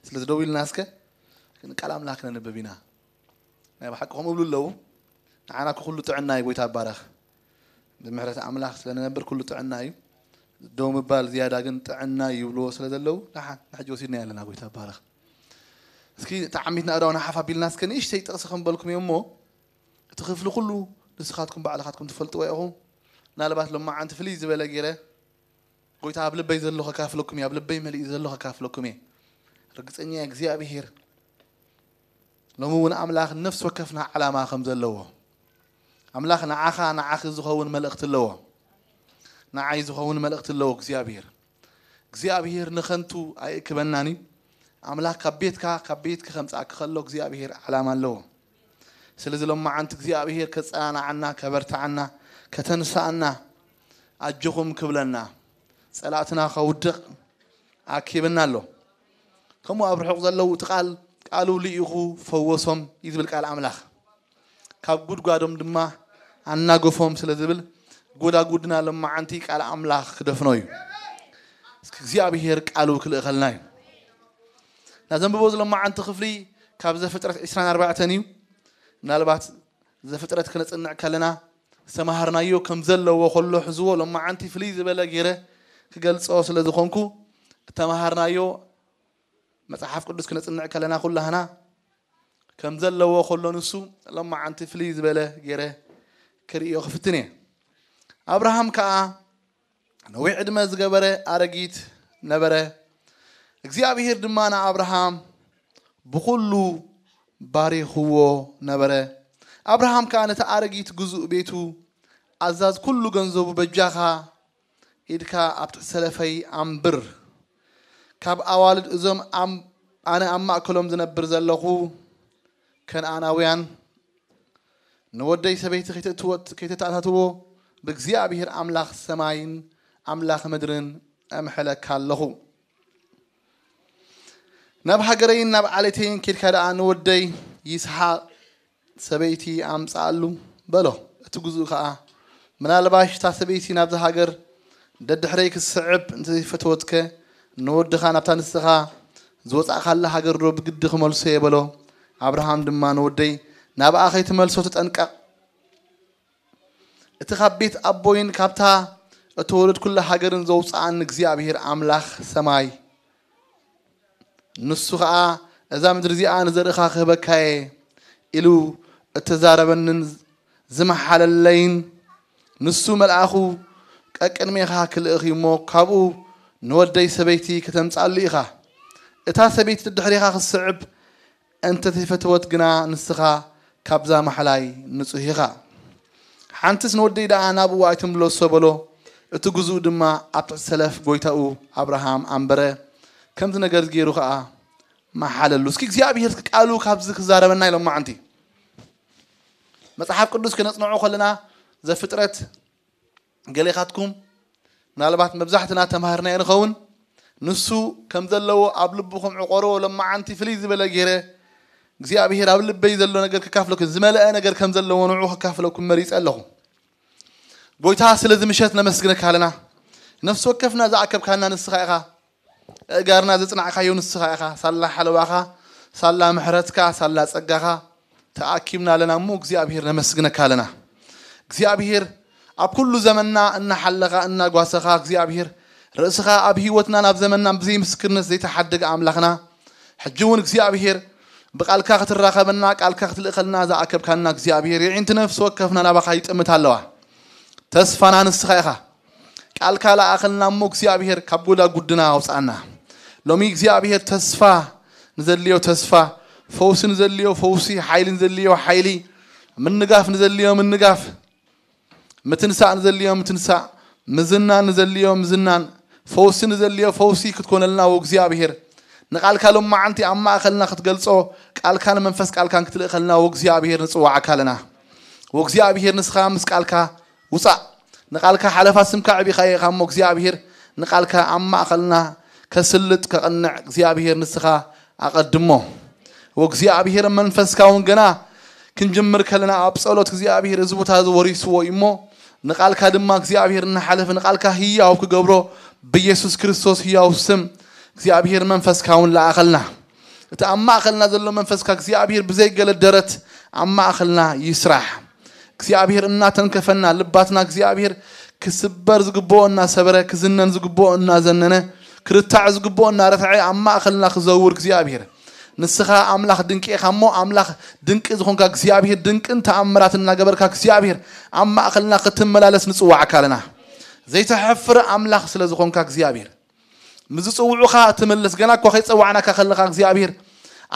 ስለዚ ደው ኢልና እስከ ንቃል ኣምላኽ ክነንብብ ኢና። ናይ ብሓቂ ከምኡ እብሉ ኣለዉ። ንዓና እኮ ኩሉ ጥዕና እዩ፣ ጎይታ ይባረኽ። ብምሕረት ኣምላኽ ስለ ንነብር ኩሉ ጥዕና እዩ። ደው ምባል ዝያዳ ግን ጥዕና እዩ ይብልዎ ስለ ዘለዉ፣ ደሓን ንሕጂ ወሲድና ኣለና፣ ጎይታ ይባረኽ። እስኪ ተዓሚትና ኣእዳውና ሓፍ ኣቢልና እስከ ንእሽተይ ጥቕሲ ከም በልኩም እየ እሞ፣ እቲ ክፍሊ ኩሉ ንስኻትኩም ባዕልኻትኩም ትፈልጥዎ ኢኹም። ምናልባት ሎማዓንቲ ፍልይ ዝበለ ገይረ ጎይታ ኣብ ልበይ ዘሎ ከካፍለኩም እየ፣ ኣብ ልበይ መሊኡ ዘሎ ከካፍለኩም እየ። ርግጸኛ እየ እግዚኣብሄር ሎሚ እውን ኣምላኽ ነፍሲ ወከፍና ዓላማ ከም ዘለዎ፣ ኣምላኽ ንዓኻ ንዓኺ ዝኸውን መልእኽቲ ኣለዎ። ንዓይ ዝኸውን መልእኽቲ ኣለዎ እግዚኣብሄር። እግዚኣብሄር ንኸንቱ ኣይእክበናን እዩ። ኣምላኽ ካብ ቤትካ ካብ ቤትኪ ከምጽኣኪ ከሎ እግዚኣብሄር ዓላማ ኣለዎ። ስለዚ ሎማዓንቲ እግዚኣብሄር ከጸናንዓና፣ ከበርትዓና፣ ከተንስኣና፣ ኣጆኹም ክብለና፣ ጸላእትና ከውድቕ ኣኪብና ኣሎ። ከምኡ ኣብ ርሑቕ ዘለዉ እቲ ቃል፣ ቃሉ ልኢኹ ፈወሶም እዩ ዝብል ቃል ኣምላኽ። ካብ ጉድጓዶም ድማ ኣናገፎም ስለ ዝብል፣ ጎዳጉድና ሎማዓንቲ ቃል ኣምላኽ ክደፍኖ እዩ። እስኪ እግዚኣብሄር ቃሉ ክልእኸልና እዩ። ናዘንብቦ ዝሎማዓንቲ ክፍሊ ካብ ዘፍጥረት ዕስራን ኣርባዕተን እዩ። ምናልባት ዘፍጥረት ክነጽንዕ ከለና ዝተማሃርናዮ ከም ዘለዎ ከሎ ሕዝዎ ሎማዓንቲ ፍልይ ዝበለ ገይረ ክገልጾ ስለ ዝኾንኩ፣ እተማሃርናዮ መጽሓፍ ቅዱስ ክነጽንዕ ከለና ኩላህና ከም ዘለዎ ከሎ ንሱ ሎማዓንቲ ፍልይ ዝበለ ገይረ ክርእዮ ክፍትን እየ። ኣብርሃም ከኣ ነዊሕ ዕድመ ዝገበረ ኣረጊት ነበረ። እግዚኣብሄር ድማ ንኣብርሃም ብኹሉ ባሪኽዎ ነበረ። ኣብርሃም ከኣ ነቲ ኣረጊት ግዙእ ቤቱ፣ ኣዛዝ ኩሉ ገንዘቡ፣ በጃኻ ኢድካ ኣብ ትሕቲ ሰለፈይ ኣንብር። ካብ ኣዋልድ እዞም ኣም-፣ ኣነ ኣብ ማእከሎም ዝነብር ዘለኹ ከነኣናውያን ንወደይ ሰበይቲ ከይተእትወት-፣ ከይተተኣታትዎ ብእግዚኣብሔር ኣምላኽ ሰማይን ኣምላኽ ምድርን እምሕለካ ኣለኹ። ናብ ሃገረይን ናብ ዓሌተይን ኬድካ ደኣ ንወደይ ይስሓቅ ሰበይቲ ኣምጽኣሉ በሎ። እቲ ግዙእ ከኣ፣ ምናልባሽ እታ ሰበይቲ ናብዛ ሃገር ደድሕረይ ክትስዕብ እንተዘይፈተወትከ፣ ንወድኻ ናብታ ንስኻ ዝወጻእካላ ሃገር ዶ ብግዲ ክመልሶ እየ በሎ። ኣብርሃም ድማ ንወደይ ናብኣ ከይትመልሶ ተጠንቀቕ። እቲ ካብ ቤት ኣቦይን ካብታ እተወለድኩላ ሃገርን ዘውጽኣኒ እግዚኣብሔር ኣምላኽ ሰማይ፣ ንሱ ኸኣ እዛ ምድሪ እዚኣ ንዘርእኻ ክህበካ እየ ኢሉ እተዛረበንን ዝመሓለለይን፣ ንሱ መልኣኹ ቀቅድሜኻ ክልእኽ እዩ እሞ፣ ካብኡ ንወደይ ሰበይቲ ከተምጽኣሉ ኢኻ። እታ ሰበይቲ ድሕሬኻ ክትስዕብ እንተ ተፈተወት ግና፣ ንስኻ ካብዛ ማሕላይ ንጹህ ኢኻ። ሓንትስ ንወደይ ደኣ ናብኡ ኣይትምለሶ በሎ። እቲ ግዙእ ድማ ኣብ ትሕቲ ሰለፍ ጐይታኡ ኣብርሃም ኣንበረ። ከምዚ ነገር ገይሩ ኸኣ መሓለሉ። እስኪ እግዚኣብሔር ቃሉ ካብዚ ክዛረበና ኢሎም መዓንቲ። መጽሓፍ ቅዱስ ክነጽንዖ ከለና ዘፍጥረት ገሌኻትኩም ምናልባት መብዛሕትና ተማሃርናዮ ንኸውን። ንሱ ከም ዘለዎ ኣብ ልብኹም ዕቆርዎ። ሎማዓንቲ ፍልይ ዝበለ ገይረ እግዚኣብሔር ኣብ ልበይ ዘሎ ነገር ክካፍለኩም፣ ዝመልአ ነገር ከም ዘለዎ ንዑ ክካፍለኩም መሪጸ ኣለኹ። ጐይታ ስለዚ ምሸት ነመስግነካ ኣለና። ነፍሲ ወከፍና ዝኣከብካና ንስኻ ኢኻ። እጋርና ዘጽናዕካዮ ንስኻ ኢኻ። ሳላ ሓለዋኻ፣ ሳላ ምሕረትካ፣ ሳላ ጸጋኻ ተኣኪብና ኣለና እሞ እግዚኣብሔር ነመስግነካ ኣለና። እግዚኣብሔር ኣብ ኩሉ ዘመንና እናሓለኻ እናጓሰኻ እግዚኣብሔር ርእስኻ ኣብ ህይወትና ናብ ዘመንና ብዘይ ምስክርነት ዘይተሓደገ ኣምላኽና ሕጂ እውን እግዚኣብሔር ብቃልካ ክትራኸበና ቃልካ ክትልእኸልና ዝኣከብካና እግዚኣብሔር የዒንቲ ነፍሲ ወከፍና ናባኻ ይጥምት ኣለዋ። ተስፋና ንስኻ ኢኻ። ቃልካ ለኣኸልና እሞ እግዚኣብሔር ካብ ጎዳጉድና ኣውፅኣና። ሎሚ እግዚኣብሔር ተስፋ ንዘድልዮ ተስፋ፣ ፈውሲ ንዘድልዮ ፈውሲ፣ ሓይሊ ንዘድልዮ ሓይሊ፣ ምንጋፍ ንዘድልዮ ምንጋፍ፣ ምትንሳእ ንዘድልዮ ምትንሳእ፣ ምዝናን ንዘድልዮ ምዝናን፣ ፈውሲ ንዘድልዮ ፈውሲ ክትኮነልና ወእግዚኣብሔር ንቃልካ ሎም መዓንቲ ኣብ ማእኸልና ክትገልጾ ቃልካን መንፈስ ቃልካን ክትልእኸልና ወእግዚኣብሔር ንጽዋዓካ ኣለና። ወእግዚኣብሔር ንስኻ ምስ ቃልካ ውጻእ። ንቃልካ ሓለፋ ስምካ ዕቢኻ ኢኻ እሞ እግዚኣብሔር ንቃልካ ኣብ ማእኸልና ከስልጥ ከቕንዕ እግዚኣብሔር ንስኻ ኣቐድሞ። ወእግዚኣብሔር መንፈስካ እውን ገና ክንጅምር ከለና ኣብ ጸሎት እግዚኣብሔር እዚ ቦታ እዚ ወሪስዎ እዩ እሞ ንቃልካ ድማ እግዚኣብሔር እናሓለፈ ንቃልካ ህያው ክገብሮ ብኢየሱስ ክርስቶስ ህያው ስም እግዚኣብሔር መንፈስካ እውን ለኣኸልና። እቲ ኣብ ማእኸልና ዘሎ መንፈስካ እግዚኣብሔር ብዘይገለ ደረት ኣብ ማእኸልና ይስራሕ። እግዚኣብሔር እናተንከፈና፣ ልባትና እግዚኣብሔር ክስበር ዝግብኦ እናሰበረ፣ ክዝነን ዝግብኦ እናዘነነ፣ ክርታዕ ዝግብኦ እናረትዐ ኣብ ማእኸልና ክዘውር እግዚኣብሔር። ንስኻ ኣምላኽ ድንቂ ኢኻ እሞ፣ ኣምላኽ ድንቂ ዝኾንካ እግዚኣብሔር፣ ድንቅን ተኣምራት እናገበርካ እግዚኣብሔር ኣብ ማእኸልና ክትመላለስ ንጽዋዕካ ኣለና። ዘይተሐፍር ኣምላኽ ስለ ዝኾንካ እግዚኣብሔር፣ ምስ ዝጽውዑኻ ትምልስ። ገና እኳ ከይጸዋዕናካ ከለኻ እግዚኣብሔር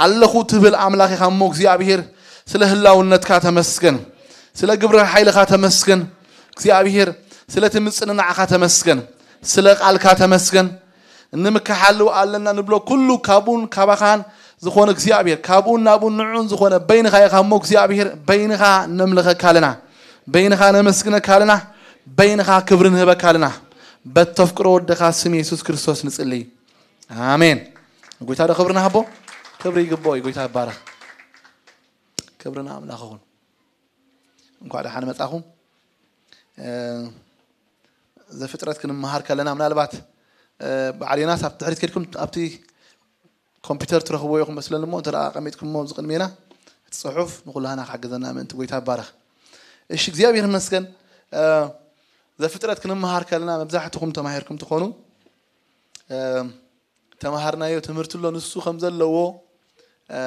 ኣለኹ ትብል ኣምላኽ ኢኻ እሞ እግዚኣብሔር ስለ ህላውነትካ ተመስገን። ስለ ግብረ ሓይልኻ ተመስገን። እግዚኣብሔር ስለቲ ምጽንናዕኻ ተመስገን። ስለ ቃልካ ተመስገን። እንምክሓሉ ኣለና ንብሎ ኩሉ ካብኡን ካባኻን ዝኾነ እግዚኣብሔር፣ ካብኡን ናብኡን ንዑን ዝኾነ በይንኻ ኢኻ እሞ እግዚኣብሔር በይንኻ ነምልኸካ ኣለና። በይንኻ ነመስግነካ ኣለና። በይንኻ ክብሪ ንህበካ ኣለና። በተፍቅሮ ወደኻ ስም የሱስ ክርስቶስ ንጽሊ። ኣሜን። ጎይታ ዶ ክብሪ ንሃቦ? ክብሪ ይግብኦ እዩ። ጎይታ ይባረኽ። ክብሪ ንኣምላኽ ይኹን። እንኳዕ ደሓን መጻኹም። እ፣ ዘፍጥረት ክንመሃር ከለና ምናልባት፣ እ፣ በዓል ዮናስ ኣብ ድሕሪት ከድኩም ኣብቲ ኮምፒውተር ትረኽብዎ ኢኹም መስለኒ እሞ፣ እንተ ደኣ ኣቐሚጥኩሞ ኣብዚ ቅድሜና፣ እቲ ጽሑፍ ንኹላህና ክሕግዘና ምእንቲ። ጎይታ ይባረኽ። እሺ፣ እግዚኣብሔር ይመስገን። እ፣ ዘፍጥረት ክንመሃር ከለና መብዛሕትኹም ተማሂርኩም ትኾኑ። እ፣ ተማሃርናዮ ትምህርቲ ኣሎ፣ ንሱ ከም ዘለዎ፣ እ፣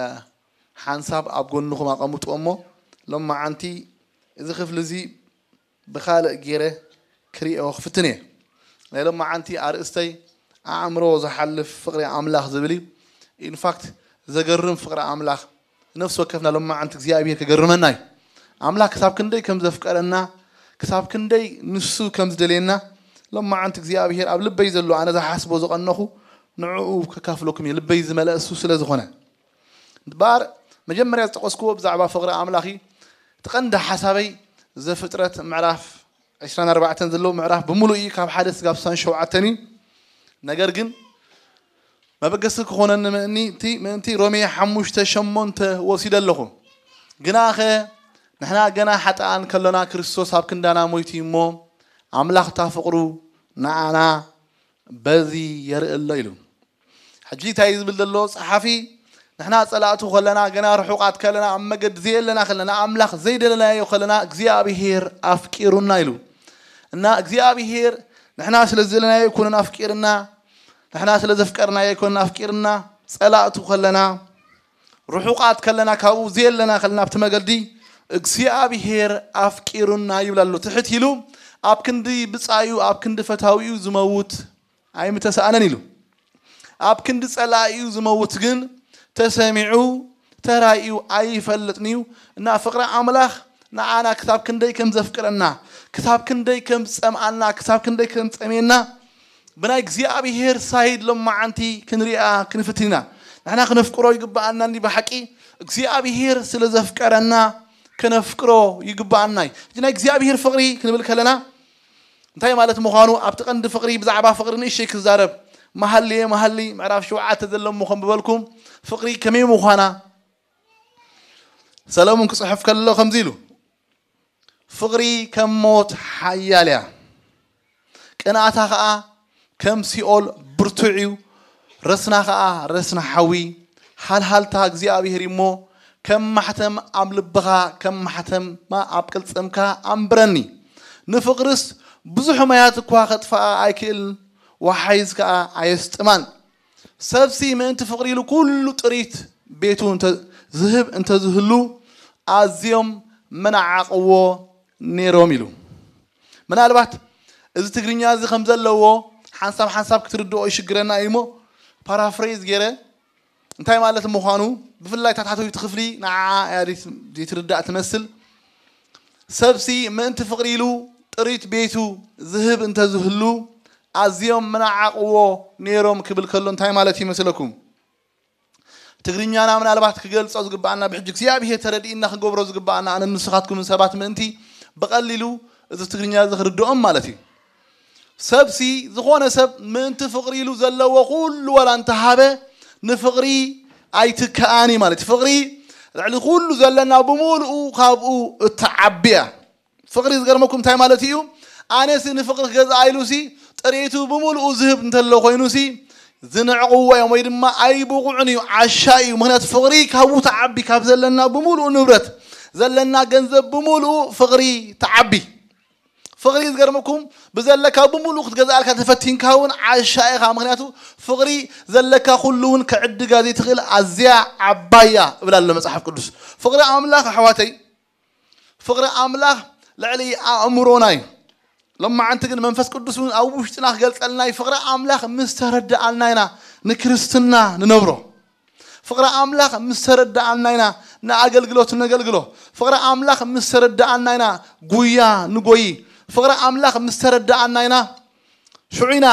ሓንሳብ ኣብ ጎንኹም ኣቐምጥዎ እሞ፣ ሎማዓንቲ እዚ ክፍሊ እዚ ብኻልእ ገይረ ክርእዮ ክፍትን እየ። ናይ ሎማዓንቲ ኣርእስተይ ኣእምሮ ዝሓልፍ ፍቕሪ ኣምላኽ ዝብል እዩ። ኢንፋክት ዘገርም ፍቕሪ ኣምላኽ ነፍሲ ወከፍና ሎማዓንቲ እግዚኣብሔር ክገርመና እዩ። ኣምላኽ ክሳብ ክንደይ ከም ዘፍቀረና፣ ክሳብ ክንደይ ንሱ ከም ዝደልየና ሎማዓንቲ እግዚኣብሔር ኣብ ልበይ ዘሎ ኣነ ዝሓስቦ ዝቐነኹ ንዕኡ ከካፍለኩም እየ። ልበይ ዝመልአ እሱ ስለ ዝኾነ። እምበኣር መጀመርያ ዝጠቐስክዎ ብዛዕባ ፍቕሪ ኣምላኽ እዩ። እቲ ቀንዲ ሓሳበይ ዘፍጥረት ምዕራፍ ዕስራን ኣርባዕተን ዘለዎ ምዕራፍ ብምሉእ እዩ፣ ካብ ሓደ ስጋብ ስሳን ሸውዓተን እዩ። ነገር ግን መበገሲ ክኾነኒ ምእንቲ፣ ምእንቲ ሮሜ ሓሙሽተ ሸሞንተ ወሲደ ኣለኹ። ግናኸ ንሕና ገና ሓጥኣን ከሎና ክርስቶስ ኣብ ክንዳና ሞይቱ እዩ እሞ፣ ኣምላኽ እታ ፍቕሩ ንዓና በዚ የርኢ ኣሎ ኢሉ። ሕጂ እንታይ እዩ ዝብል ዘሎ ጸሓፊ? ንሕና ጸላእቱ ከለና፣ ገና ርሑቓት ከለና፣ ኣብ መገዲ ዘየለና ከለና፣ ኣምላኽ ዘይደለናዮ ከለና፣ እግዚኣብሔር ኣፍቂሩና ኢሉ። እና እግዚኣብሔር ንሕና ስለ ዝደለናዮ ኣይኮነን ኣፍቂርና፣ ንሕና ስለ ዘፍቀርናዮ ኣይኮነን ኣፍቂርና። ጸላእቱ ከለና፣ ርሑቓት ከለና፣ ካብኡ ዘየለና ከለና፣ ኣብቲ መገዲ እግዚኣብሔር ኣፍቂሩና ይብል ኣሎ። ትሕት ኢሉ ኣብ ክንዲ ብጻዩ፣ ኣብ ክንዲ ፈታዊኡ ዝመውት ኣይምተሳእነን ኢሉ። ኣብ ክንዲ ጸላኢኡ ዝመውት ግን ተሰሚዑ ተራእዩ ኣይፈልጥን እዩ። እና ፍቕሪ ኣምላኽ ንዓና ክሳብ ክንደይ ከም ዘፍቅረና፣ ክሳብ ክንደይ ከም ዝጸምኣና፣ ክሳብ ክንደይ ከም ዝጸምየና ብናይ እግዚኣብሔር ሳይድ ሎማዓንቲ ክንሪኣ ክንፍትን ኢና። ንሕና ክነፍቅሮ ይግብኣና እንዲ ብሓቂ እግዚኣብሔር ስለ ዘፍቀረና ክነፍቅሮ ይግብኣና እዩ። እዚ ናይ እግዚኣብሔር ፍቕሪ ክንብል ከለና እንታይ ማለት ምዃኑ ኣብቲ ቀንዲ ፍቕሪ ብዛዕባ ፍቕሪ ንእሽተይ ክዛረብ። መሃልየ መሃሊ ምዕራፍ ሸውዓተ ዘሎ እሞ ከም ዝበልኩም ፍቕሪ ከመይ ምዃና ሰለሙን ክጽሕፍ ከሎ ከምዚ ኢሉ፣ ፍቕሪ ከም ሞት ሓያል እያ፣ ቅንኣታ ኸኣ ከም ሲኦል ብርቱዕ እዩ፣ ረስና ኸኣ ረስና ሓዊ፣ ሃልሃልታ እግዚኣብሔር እዩ እሞ ከም ማሕተም ኣብ ልብኻ ከም ማሕተማ ኣብ ቅልጽምካ ኣንብረኒ። ንፍቕርስ ብዙሕ ማያት እኳ ከጥፍኣ ኣይክእልን፣ ወሓይዝ ከኣ ኣየስጥማን። ሰብሲ ምእንቲ ፍቕሪ ኢሉ ኩሉ ጥሪት ቤቱ እንተ ዝህብ እንተዝህሉ ኣዝዮም መናዓቕዎ ነይሮም ኢሉ። ምናልባት እዚ ትግርኛ እዚ ከም ዘለዎ ሓንሳብ ሓንሳብ ክትርድኦ ይሽግረና እዩ እሞ ፓራፍሬዝ ገይረ እንታይ ማለት ምዃኑ ብፍላይ እታ ታሕተወይቲ ክፍሊ ንዓ እያ ዘይትርዳእ ትመስል። ሰብሲ ምእንቲ ፍቕሪ ኢሉ ጥሪት ቤቱ ዝህብ እንተዝህሉ ኣዝዮም መናዓቕዎ ነይሮም ክብል ከሎ እንታይ ማለት ይመስለኩም? ትግርኛና ምናልባት ክገልጾ ዝግብኣና ብሕጂ እግዚኣብሔር ተረዲእና ክንገብሮ ዝግብኣና ኣነ ንስኻትኩም ሰባት ምእንቲ ብቐሊሉ እዚ ትግርኛ እዚ ክርድኦም ማለት እዩ። ሰብሲ ዝኾነ ሰብ ምእንቲ ፍቕሪ ኢሉ ዘለዎ ኩሉ ዋላ እንተሃበ ንፍቕሪ ኣይትከኣን እዩ ማለት እዩ። ፍቕሪ ልዕሊ ኩሉ ዘለና ብምሉኡ ካብኡ እትዓቢ እያ። ፍቕሪ ዝገርመኩም እንታይ ማለት እዩ? ኣነሲ ንፍቕሪ ክገዝኣ ኢሉሲ ጥሪቱ ብምሉኡ ዝህብ እንተሎ ኮይኑሲ ዝንዕቕዎ እዮም ወይ ድማ ኣይብቑዕን እዩ፣ ዓሻ እዩ። ምኽንያቱ ፍቕሪ ካብኡ ትዓቢ፣ ካብ ዘለና ብምሉኡ ንብረት፣ ዘለና ገንዘብ ብምሉኡ ፍቕሪ ትዓቢ። ፍቕሪ ዝገርመኩም ብዘለካ ብምሉኡ ክትገዝኣልካ ተፈቲንካ እውን ዓሻ ኢኻ። ምኽንያቱ ፍቕሪ ዘለካ ኩሉ እውን ክዕድጋ ዘይትኽእል ኣዝያ ዓባያ እብላ ኣሎ መጽሓፍ ቅዱስ። ፍቕሪ ኣምላኽ ኣሕዋተይ፣ ፍቕሪ ኣምላኽ ልዕሊ ኣእምሮና እዩ። ሎማዓንቲ ግን መንፈስ ቅዱስ እውን ኣብ ውሽጥና ክገልጸልና እዩ። ፍቕሪ ኣምላኽ ምስ ተረድኣና ኢና ንክርስትና ንነብሮ። ፍቕሪ ኣምላኽ ምስ ተረድኣና ኢና ንኣገልግሎት ነገልግሎ። ፍቕሪ ኣምላኽ ምስ ተረድኣና ኢና ጉያ ንጎይ። ፍቕሪ ኣምላኽ ምስ ተረድኣና ኢና ሽዑ ኢና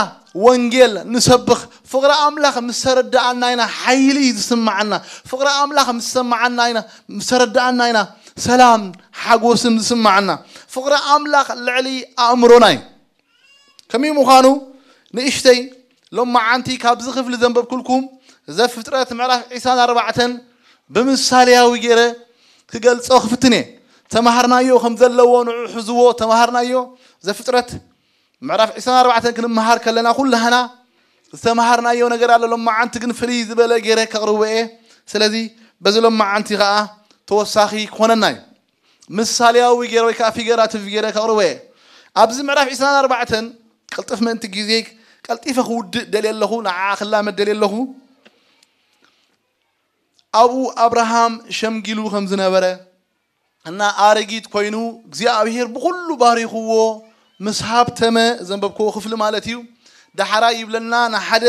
ወንጌል ንሰብኽ። ፍቕሪ ኣምላኽ ምስ ተረድኣና ኢና ሓይሊ ዝስምዓና። ፍቕሪ ኣምላኽ ምስ ሰምዓና ኢና፣ ምስ ተረድኣና ኢና ሰላም ሓጎስን ዝስምዓና። ፍቕሪ ኣምላኽ ልዕሊ ኣእምሮና እዩ። ከመይ ምዃኑ ንእሽተይ ሎማዓንቲ ካብዚ ክፍሊ ዘንበብኩልኩም ዘፍጥረት ምዕራፍ ዕስራን ኣርባዕተን ብምሳሌያዊ ገይረ ክገልጾ ክፍትን እየ። ተማሃርናዮ ከም ዘለዎ ንዑ ሕዝዎ፣ ተማሃርናዮ። ዘፍጥረት ምዕራፍ ዕስራን ኣርባዕተን ክንመሃር ከለና ኩላህና ዝተማሃርናዮ ነገር ኣሎ። ሎማዓንቲ ግን ፍልይ ዝበለ ገይረ ከቕርቦ እየ። ስለዚ በዚ ሎማዓንቲ ኸዓ ተወሳኺ ክኾነና እዩ። ምሳሌያዊ ገይረ ወይ ከዓ ፊገራቲቭ ገይረ ከቕርቦ እየ። ኣብዚ ምዕራፍ ዕስራን ኣርባዕተን ቅልጥፍ ምእንቲ ግዜ ቀልጢፈ ክውድእ ደልየ ኣለኹ፣ ንዓ ክላመድ ደልየ ኣለኹ። ኣብኡ ኣብርሃም ሸምጊሉ ከም ዝነበረ እና ኣረጊት ኮይኑ እግዚኣብሔር ብኹሉ ባሪኽዎ ምስ ሃብተመ ዘንበብክዎ ክፍሊ ማለት እዩ። ዳሕራይ ይብለና ንሓደ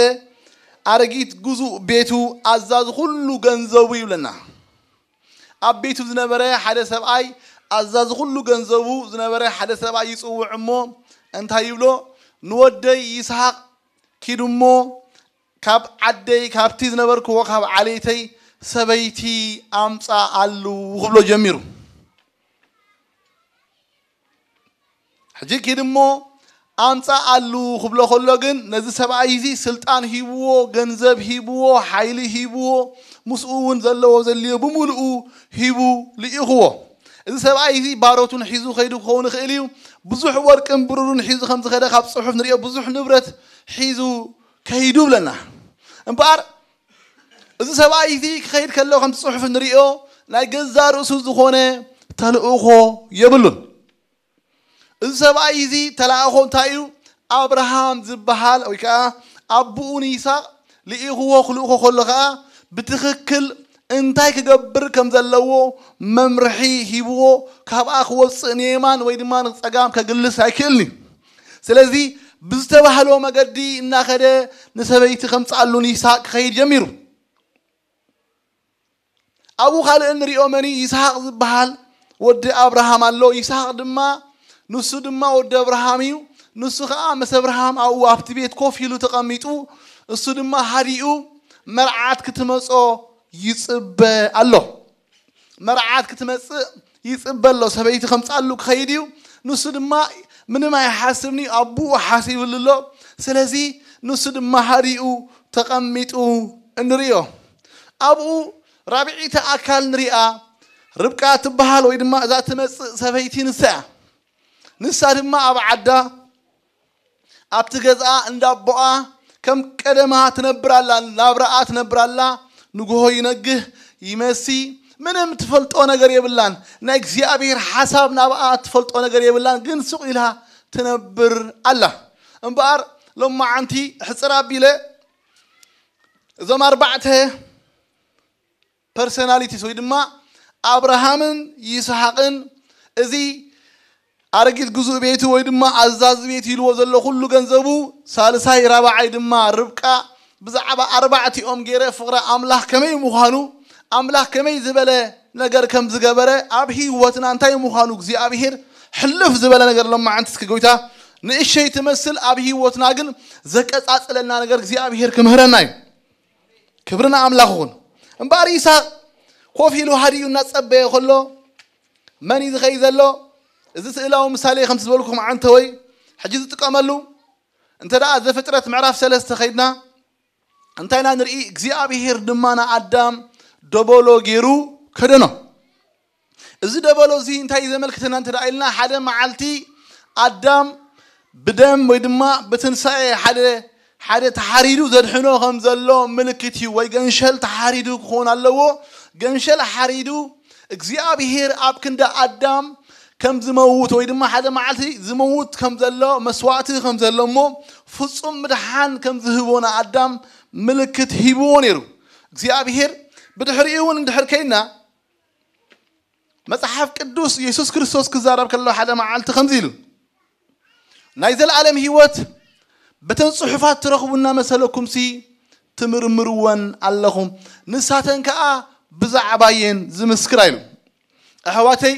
ኣረጊት ግዙእ ቤቱ ኣዛዚ ኩሉ ገንዘቡ ይብለና። ኣብ ቤቱ ዝነበረ ሓደ ሰብኣይ ኣዛዚ ኩሉ ገንዘቡ ዝነበረ ሓደ ሰብኣይ ይጽውዕ እሞ እንታይ ይብሎ? ንወደይ ይስሐቅ ኪድ እሞ ካብ ዓደይ ካብቲ ዝነበርክዎ ካብ ዓሌተይ ሰበይቲ ኣምጻኣሉ ክብሎ ጀሚሩ። ሕጂ ኪድ እሞ ኣምጻኣሉ ክብሎ ከሎ ግን ነዚ ሰብኣይ እዚ ስልጣን ሂብዎ፣ ገንዘብ ሂብዎ፣ ሓይሊ ሂብዎ፣ ምስኡ እውን ዘለዎ ዘድልዮ ብምልኡ ሂቡ ልኢኽዎ። እዚ ሰብኣይ እዚ ባሮቱን ሒዙ ከይዱ ክኸውን ይኽእል እዩ። ብዙሕ ወርቅን ብሩርን ሒዙ ከም ዝኸደ ካብ ጽሑፍ ንሪኦ፣ ብዙሕ ንብረት ሒዙ ከይዱ ብለና። እምበኣር እዚ ሰብኣይ እዚ ክኸይድ ከሎ ከምቲ ጽሑፍ ንሪኦ ናይ ገዛ ርእሱ ዝኾነ ተልእኾ የብሉን። እዚ ሰብኣይ እዚ ተላእኾ እንታይ እዩ? ኣብርሃም ዝበሃል ወይ ከዓ ኣቦኡ ንይስሐቅ ልኢኽዎ ክልእኾ ከሎ ከዓ ብትኽክል እንታይ ክገብር ከም ዘለዎ መምርሒ ሂብዎ፣ ካብኣ ክወፅእ ንየማን ወይ ድማ ንፀጋም ከግልስ ኣይክእልን እዩ። ስለዚ ብዝተባህሎ መገዲ እናኸደ ንሰበይቲ ከምፅኣሉ ንይስሐቅ ክኸይድ ጀሚሩ። ኣብኡ ካልእ እንሪኦ መን እዩ? ይስሐቅ ዝበሃል ወዲ ኣብርሃም ኣሎ። ይስሐቅ ድማ ንሱ ድማ ወዲ ኣብርሃም እዩ። ንሱ ከዓ ምስ ኣብርሃም ኣብኡ ኣብቲ ቤት ኮፍ ኢሉ ተቐሚጡ፣ እሱ ድማ ሃዲኡ መርዓት ክትመጾ ይጽበ ኣሎ። መርዓት ክትመጽእ ይጽበ ኣሎ። ሰበይቲ ከምጻሉ ክኸይድ እዩ። ንሱ ድማ ምንም ኣይሓስብን እዩ፣ ኣቦኡ ሓሲብሉ ኣሎ። ስለዚ ንሱ ድማ ሃዲኡ ተቐሚጡ እንርእዮ። ኣብኡ ራብዒተ ኣካል ንሪኣ። ርብቃ ትበሃል ወይ ድማ እዛ ትመጽእ ሰበይቲ ንሳ እያ። ንሳ ድማ ኣብ ዓዳ ኣብቲ ገዝኣ እንዳ ኣቦኣ ከም ቀደማ ትነብር ኣላ፣ ናብራኣ ትነብር ኣላ። ንግሆ ይነግህ ይመሲ፣ ምንም ትፈልጦ ነገር የብላን። ናይ እግዚኣብሔር ሓሳብ ናብኣ ትፈልጦ ነገር የብላን፣ ግን ሱቕ ኢላ ትነብር ኣላ። እምበኣር ሎማዓንቲ ሕጽር ኣቢለ እዞም ኣርባዕተ ፐርሶናሊቲስ ወይ ድማ ኣብርሃምን ይስሐቅን፣ እዚ ኣረጊት ግዙእ ቤቱ ወይ ድማ ኣዛዚ ቤት ኢልዎ ዘሎ ኩሉ ገንዘቡ፣ ሳልሳይ ራብዓይ ድማ ርብቃ፣ ብዛዕባ ኣርባዕቲኦም ገይረ ፍቕሪ ኣምላኽ ከመይ ምዃኑ፣ ኣምላኽ ከመይ ዝበለ ነገር ከም ዝገበረ፣ ኣብ ህይወትና እንታይ ምዃኑ እግዚኣብሔር ሕልፍ ዝበለ ነገር ሎማዓንቲ እስኪ ጎይታ ንእሸይ ትመስል ኣብ ህይወትና ግን ዘቀጻጽለና ነገር እግዚኣብሔር ክምህረና እዩ። ክብሪ ንኣምላኽ ይኹን። እምበኣር ይስሐቅ ኮፍ ኢሉ ሃዲኡ እናጸበየ ከሎ መን እዩ ዝኸይ ዘሎ? እዚ ስእላዊ ምሳሌ ከምቲ ዝበልኩም ዓንተወይ ሕጂ ዝጥቀመሉ እንተ ደኣ ዘፍጥረት ምዕራፍ ሰለስተ ኸይድና እንታይ ኢና ንርኢ? እግዚኣብሔር ድማ ንኣዳም ደበሎ ገይሩ ከደኖ። እዚ ደበሎ እዚ እንታይ እዩ ዘመልክተና እንተ ደኣ ኢልና፣ ሓደ መዓልቲ ኣዳም ብደም ወይ ድማ ብትንሳኤ ሓደ ሓደ ተሓሪዱ ዘድሕኖ ከም ዘሎ ምልክት እዩ። ወይ ገንሸል ተሓሪዱ ክኾን ኣለዎ። ገንሸል ሓሪዱ እግዚኣብሔር ኣብ ክንዲ ኣዳም ከም ዝመውት ወይ ድማ ሓደ መዓልቲ ዝመውት ከም ዘሎ መስዋዕቲ ከም ዘሎ እሞ ፍጹም ምድሓን ከም ዝህቦ ንኣዳም ምልክት ሂብዎ ነይሩ እግዚኣብሔር። ብድሕሪኡ እውን እንድሕር ከይና መጽሓፍ ቅዱስ የሱስ ክርስቶስ ክዛረብ ከሎ ሓደ መዓልቲ ከምዚ ኢሉ ናይ ዘለዓለም ህይወት በተን ጽሑፋት ትረኽቡ እናመሰለኩምሲ ትምርምርወን ኣለኹም፣ ንሳተን ከኣ ብዛዕባየን ዝምስክራ ኢሉ። ኣሕዋተይ፣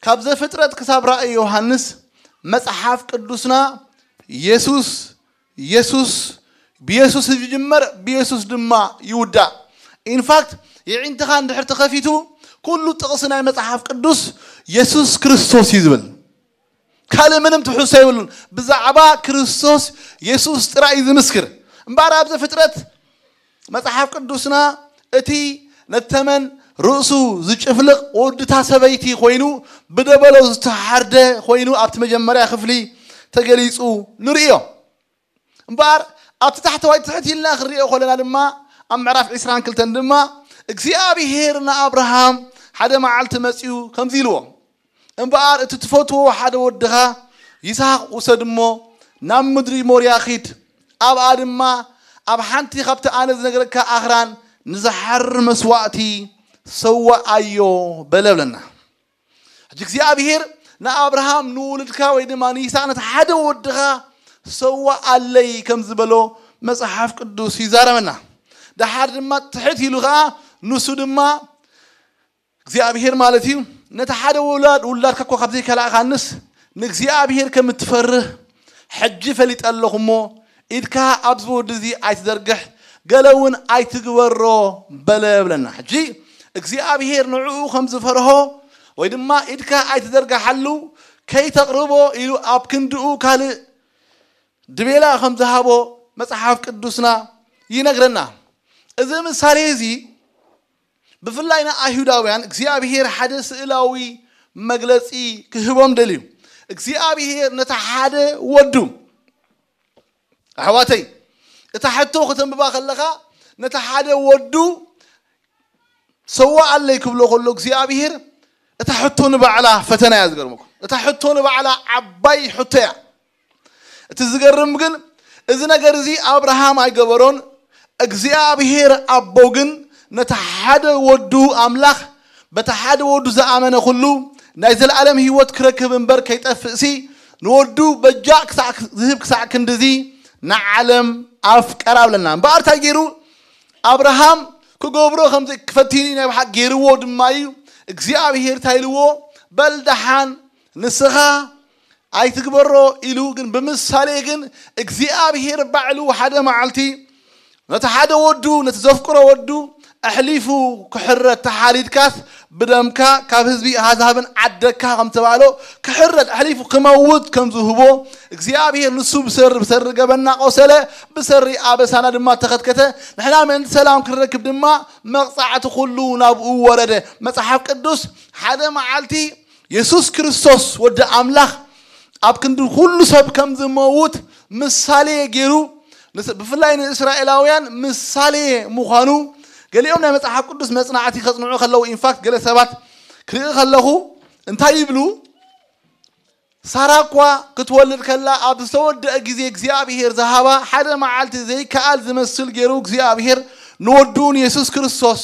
ካብ ዘፍጥረት ክሳብ ራእይ ዮሃንስ መጽሓፍ ቅዱስና የሱስ የሱስ ብየሱስ ይጅመር፣ ብየሱስ ድማ ይውዳእ። ኢንፋክት የዒንትኻ እንድሕር ተኸፊቱ ኩሉ ጥቕሲ ናይ መጽሓፍ ቅዱስ የሱስ ክርስቶስ እዩ ዝብል። ካልእ ምንም ትሕዝቶ የብሉን። ብዛዕባ ክርስቶስ የሱስ ጥራይ እዩ ዝምስክር። እምበኣር ኣብ ዘፍጥረት መጽሓፍ ቅዱስና እቲ ነተመን ርእሱ ዝጭፍልቕ ወድታ ሰበይቲ ኮይኑ ብደበሎ ዝተሓርደ ኮይኑ ኣብቲ መጀመርያ ክፍሊ ተገሊጹ ንርእዮ። እምበኣር ኣብቲ ታሕተዋይ ትሕት ኢልና ክንሪኦ ከለና ድማ ኣብ ምዕራፍ ዕስራን ክልተን ድማ እግዚኣብሔር ንኣብርሃም ሓደ መዓልቲ መጺኡ ከምዚ ኢልዎ፣ እምበኣር እቲ ትፈትዎ ሓደ ወድኻ ይስሐቅ ውሰድ እሞ ናብ ምድሪ ሞርያ ኺድ፣ ኣብኣ ድማ ኣብ ሓንቲ ካብቲ ኣነ ዝነግረካ ኣኽራን ንዝሓርር መስዋእቲ ሰዋኣዮ በለ ብለና። ሕጂ እግዚኣብሔር ንኣብርሃም ንውሉድካ ወይ ድማ ንይስሐቅ ነቲ ሓደ ወድኻ ሰዋኣለይ ከም ዝበሎ መጽሓፍ ቅዱስ ይዛረበና። ደሓር ድማ ትሕት ኢሉ ኸዓ ንሱ ድማ እግዚኣብሔር ማለት እዩ ነቲ ሓደ ውላድ ውላድካ እኳ ካብ ዘይከላእካንስ ንእግዚኣብሔር ከም እትፈርህ ሕጂ ፈሊጠ ኣለኹ እሞ ኢድካ ኣብዚ ወዲ እዚ ኣይትዘርግሕ፣ ገለ እውን ኣይትግበሮ በለ ብለና። ሕጂ እግዚኣብሔር ንዕኡ ከም ዝፈርሆ ወይ ድማ ኢድካ ኣይትዘርግሓሉ፣ ከይተቕርቦ ኢሉ ኣብ ክንድኡ ካልእ ድቤላ ከም ዝሃቦ መጽሓፍ ቅዱስና ይነግረና። እዚ ምሳሌ እዚ ብፍላይ ንኣይሁዳውያን እግዚኣብሔር ሓደ ስእላዊ መግለጺ ክህቦም ደልዩ። እግዚኣብሔር ነቲ ሓደ ወዱ፣ ኣሕዋተይ፣ እታ ሕቶ ከተንብባ ከለኻ ነቲ ሓደ ወዱ ሰዋኣለይ ክብሎ ከሎ እግዚኣብሔር እታ ሕቶ ንባዕላ ፈተና እያ ዝገርመኩም። እታ ሕቶ ንባዕላ ዓባይ ሕቶ እያ። እቲ ዝገርም ግን እዚ ነገር እዚ ኣብርሃም ኣይገበሮን። እግዚኣብሔር ኣቦ ግን ነቲ ሓደ ወዱ ኣምላኽ በቲ ሓደ ወዱ ዝኣመነ ኩሉ ናይ ዘለኣለም ህይወት ክረክብ እምበር ከይጠፍእሲ ንወዱ በጃ ክሳዕ ዝህብ ክሳዕ ክንድዚ ንዓለም ኣፍቀራ ብለና። እምበኣር እንታይ ገይሩ ኣብርሃም ክገብሮ ከምዚ ክፈቲኒ ናይ ብሓቂ ገይርዎ ድማ እዩ። እግዚኣብሔር እንታይ ኢልዎ? በል ደሓን ንስኻ ኣይትግበሮ ኢሉ፣ ግን ብምሳሌ ግን እግዚኣብሔር ባዕሉ ሓደ መዓልቲ ነቲ ሓደ ወዱ ነቲ ዘፍቅሮ ወዱ ኣሕሊፉ ክሕረድ ተሓሪድካስ ብደምካ ካብ ህዝቢ ኣሕዛብን ዓደካ ከም ተባህሎ ክሕረድ ኣሕሊፉ ክመውት ከም ዝህቦ እግዚኣብሔር ንሱ ብሰሪ ብሰሪ ገበና ቆሰለ፣ ብሰሪ ኣበሳና ድማ ተኸትከተ። ንሕና ምእንቲ ሰላም ክንረክብ ድማ መቕጻዕቲ ኩሉ ናብኡ ወረደ። መጽሓፍ ቅዱስ ሓደ መዓልቲ የሱስ ክርስቶስ ወዲ ኣምላኽ ኣብ ክንዲ ኩሉ ሰብ ከም ዝመውት ምሳሌ ገይሩ ብፍላይ ንእስራኤላውያን ምሳሌ ምዃኑ ገሊኦም ናይ መጽሓፍ ቅዱስ መጽናዕቲ ከጽንዑ ከለዉ ኢንፋክት ገለ ሰባት ክርኢ ከለኹ እንታይ ይብሉ? ሳራ እኳ ክትወልድ ከላ ኣብ ዝተወደአ ግዜ እግዚኣብሔር ዝሃባ ሓደ መዓልቲ ዘይከኣል ዝመስል ገይሩ እግዚኣብሔር ንወዱ ንየሱስ ክርስቶስ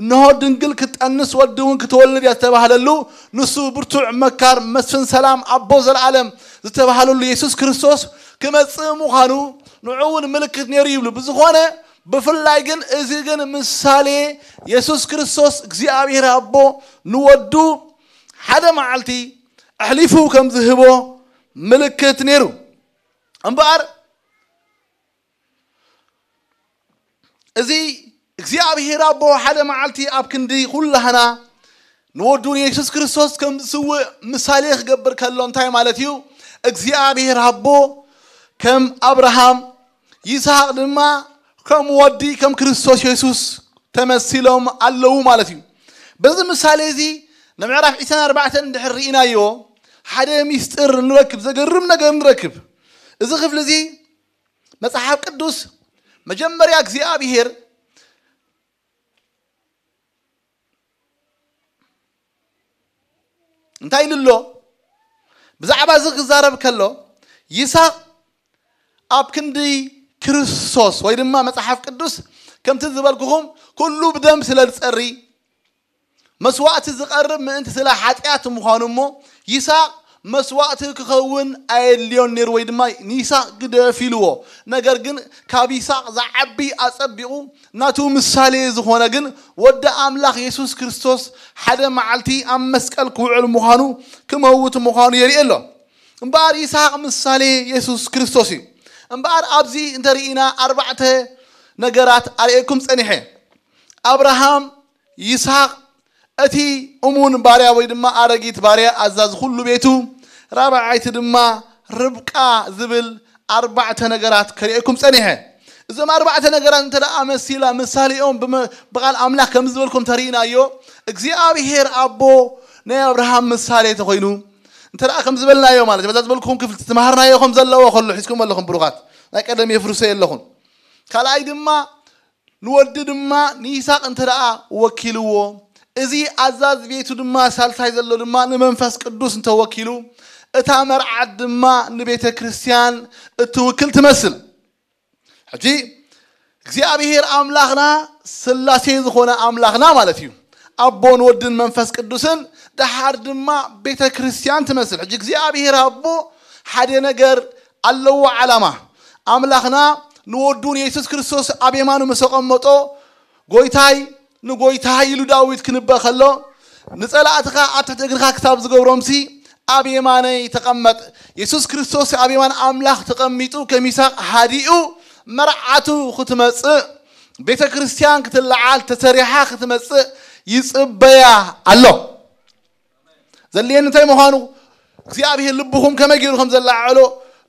እንሆ ድንግል ክትጠንስ ወዲ እውን ክትወልድ እያ ዝተባህለሉ ንሱ ብርቱዕ መካር መስፍን ሰላም ኣቦ ዘለዓለም ዝተባህለሉ የሱስ ክርስቶስ ክመጽእ ምዃኑ ንዑ እውን ምልክት ነይሩ ይብሉ። ብዝኾነ ብፍላይ ግን እዚ ግን ምሳሌ የሱስ ክርስቶስ እግዚኣብሔር ኣቦ ንወዱ ሓደ መዓልቲ ኣሕሊፉ ከም ዝህቦ ምልክት ነይሩ። እምበኣር እዚ እግዚኣብሔር ኣቦ ሓደ መዓልቲ ኣብ ክንዲ ኩላህና ንወዱ ንየሱስ ክርስቶስ ከም ዝስውእ ምሳሌ ክገብር ከሎ እንታይ ማለት እዩ? እግዚኣብሔር ኣቦ ከም ኣብርሃም ይስሐቅ ድማ ከም ወዲ ከም ክርስቶስ የሱስ ተመሲሎም ኣለዉ ማለት እዩ። በዚ ምሳሌ እዚ ንምዕራፍ ዕስራን ኣርባዕተን እንድሕር ርኢናዮ ሓደ ሚስጥር ንረክብ፣ ዘገርም ነገር ንረክብ። እዚ ክፍሊ እዚ መጽሓፍ ቅዱስ መጀመርያ እግዚኣብሔር እንታይ ኢሉ ኣሎ? ብዛዕባ እዚ ክዛረብ ከሎ፣ ይስሐቅ ኣብ ክንዲ ክርስቶስ ወይ ድማ መጽሓፍ ቅዱስ ከምቲ ዝበልኩኹም ኩሉ ብደም ስለ ዝጸሪ መስዋእቲ ዝቐርብ ምእንቲ ስለ ሓጢኣት ምዃኑ እሞ ይስሐቅ መስዋእቲ ክኸውን ኣየድልዮን ነይሩ ወይ ድማ ንይስሐቅ ግደፍ ኢልዎ። ነገር ግን ካብ ይስሐቅ ዝዓቢ ኣጸቢቑ ናቱ ምሳሌ ዝኾነ ግን ወዲ ኣምላኽ የሱስ ክርስቶስ ሓደ መዓልቲ ኣብ መስቀል ክውዕል ምዃኑ ክመውት ምዃኑ የርኢ ኣሎ። እምበኣር ይስሐቅ ምሳሌ የሱስ ክርስቶስ እዩ። እምበኣር ኣብዚ እንተርኢና ኣርባዕተ ነገራት ኣርእየኩም ጸኒሐ። ኣብርሃም፣ ይስሐቅ፣ እቲ እሙን ባርያ ወይ ድማ ኣረጊት ባርያ ኣዛዚ ኩሉ ቤቱ፣ ራብዓይቲ ድማ ርብቃ ዝብል ኣርባዕተ ነገራት ከርእየኩም ጸኒሐ። እዞም ኣርባዕተ ነገራት እንተ ደኣ መሲላ ምሳሌኦም ብመ- ብቓል ኣምላኽ ከም ዝበልኩም ተርኢናዮ፣ እግዚኣብሔር ኣቦ ናይ ኣብርሃም ምሳሌ ተኾይኑ እንተ ደኣ ከም ዝበልናዮ ማለት እዩ። በዛ ዝበልኩም ክፍልቲ ትምሃርናዮ ከም ዘለዎ ከሎ ሒዝኩም ኣለኹም ብሩኻት፣ ናይ ቀደም የፍርሶ የለኹም። ካልኣይ ድማ ንወዲ ድማ ንይስሐቅ እንተ ደኣ ወኪልዎ፣ እዚ ኣዛዚ ቤቱ ድማ ሳልሳይ ዘሎ ድማ ንመንፈስ ቅዱስ እንተወኪሉ፣ እታ መርዓት ድማ ንቤተ ክርስቲያን እትውክል ትመስል። ሕጂ እግዚኣብሔር ኣምላኽና ስላሴ ዝኾነ ኣምላኽና ማለት እዩ። ኣቦን ወድን መንፈስ ቅዱስን ደሓር ድማ ቤተ ክርስቲያን ትመስል። ሕጂ እግዚኣብሔር ኣቦ ሓደ ነገር ኣለዎ ዓላማ። ኣምላኽና ንወዱ ንየሱስ ክርስቶስ ኣብ የማኑ ምስ ኣቐመጦ ጎይታይ ንጎይታይ ኢሉ ዳዊት ክንበ ከሎ ንጸላእትኻ ኣብ ትሕቲ እግርኻ ክሳብ ዝገብሮምሲ ኣብ የማነይ ተቐመጥ። የሱስ ክርስቶስ ኣብ የማን ኣምላኽ ተቐሚጡ ከም ይስሐቅ ሃዲኡ መርዓቱ ክትመጽእ ቤተ ክርስቲያን ክትለዓል ተሰሪሓ ክትመጽእ ይጽበያ ኣሎ። ዘድልየኒ እንታይ ምዃኑ እግዚኣብሔር ልብኹም ከመይ ገይሩ ከም ዘለዓዕሎ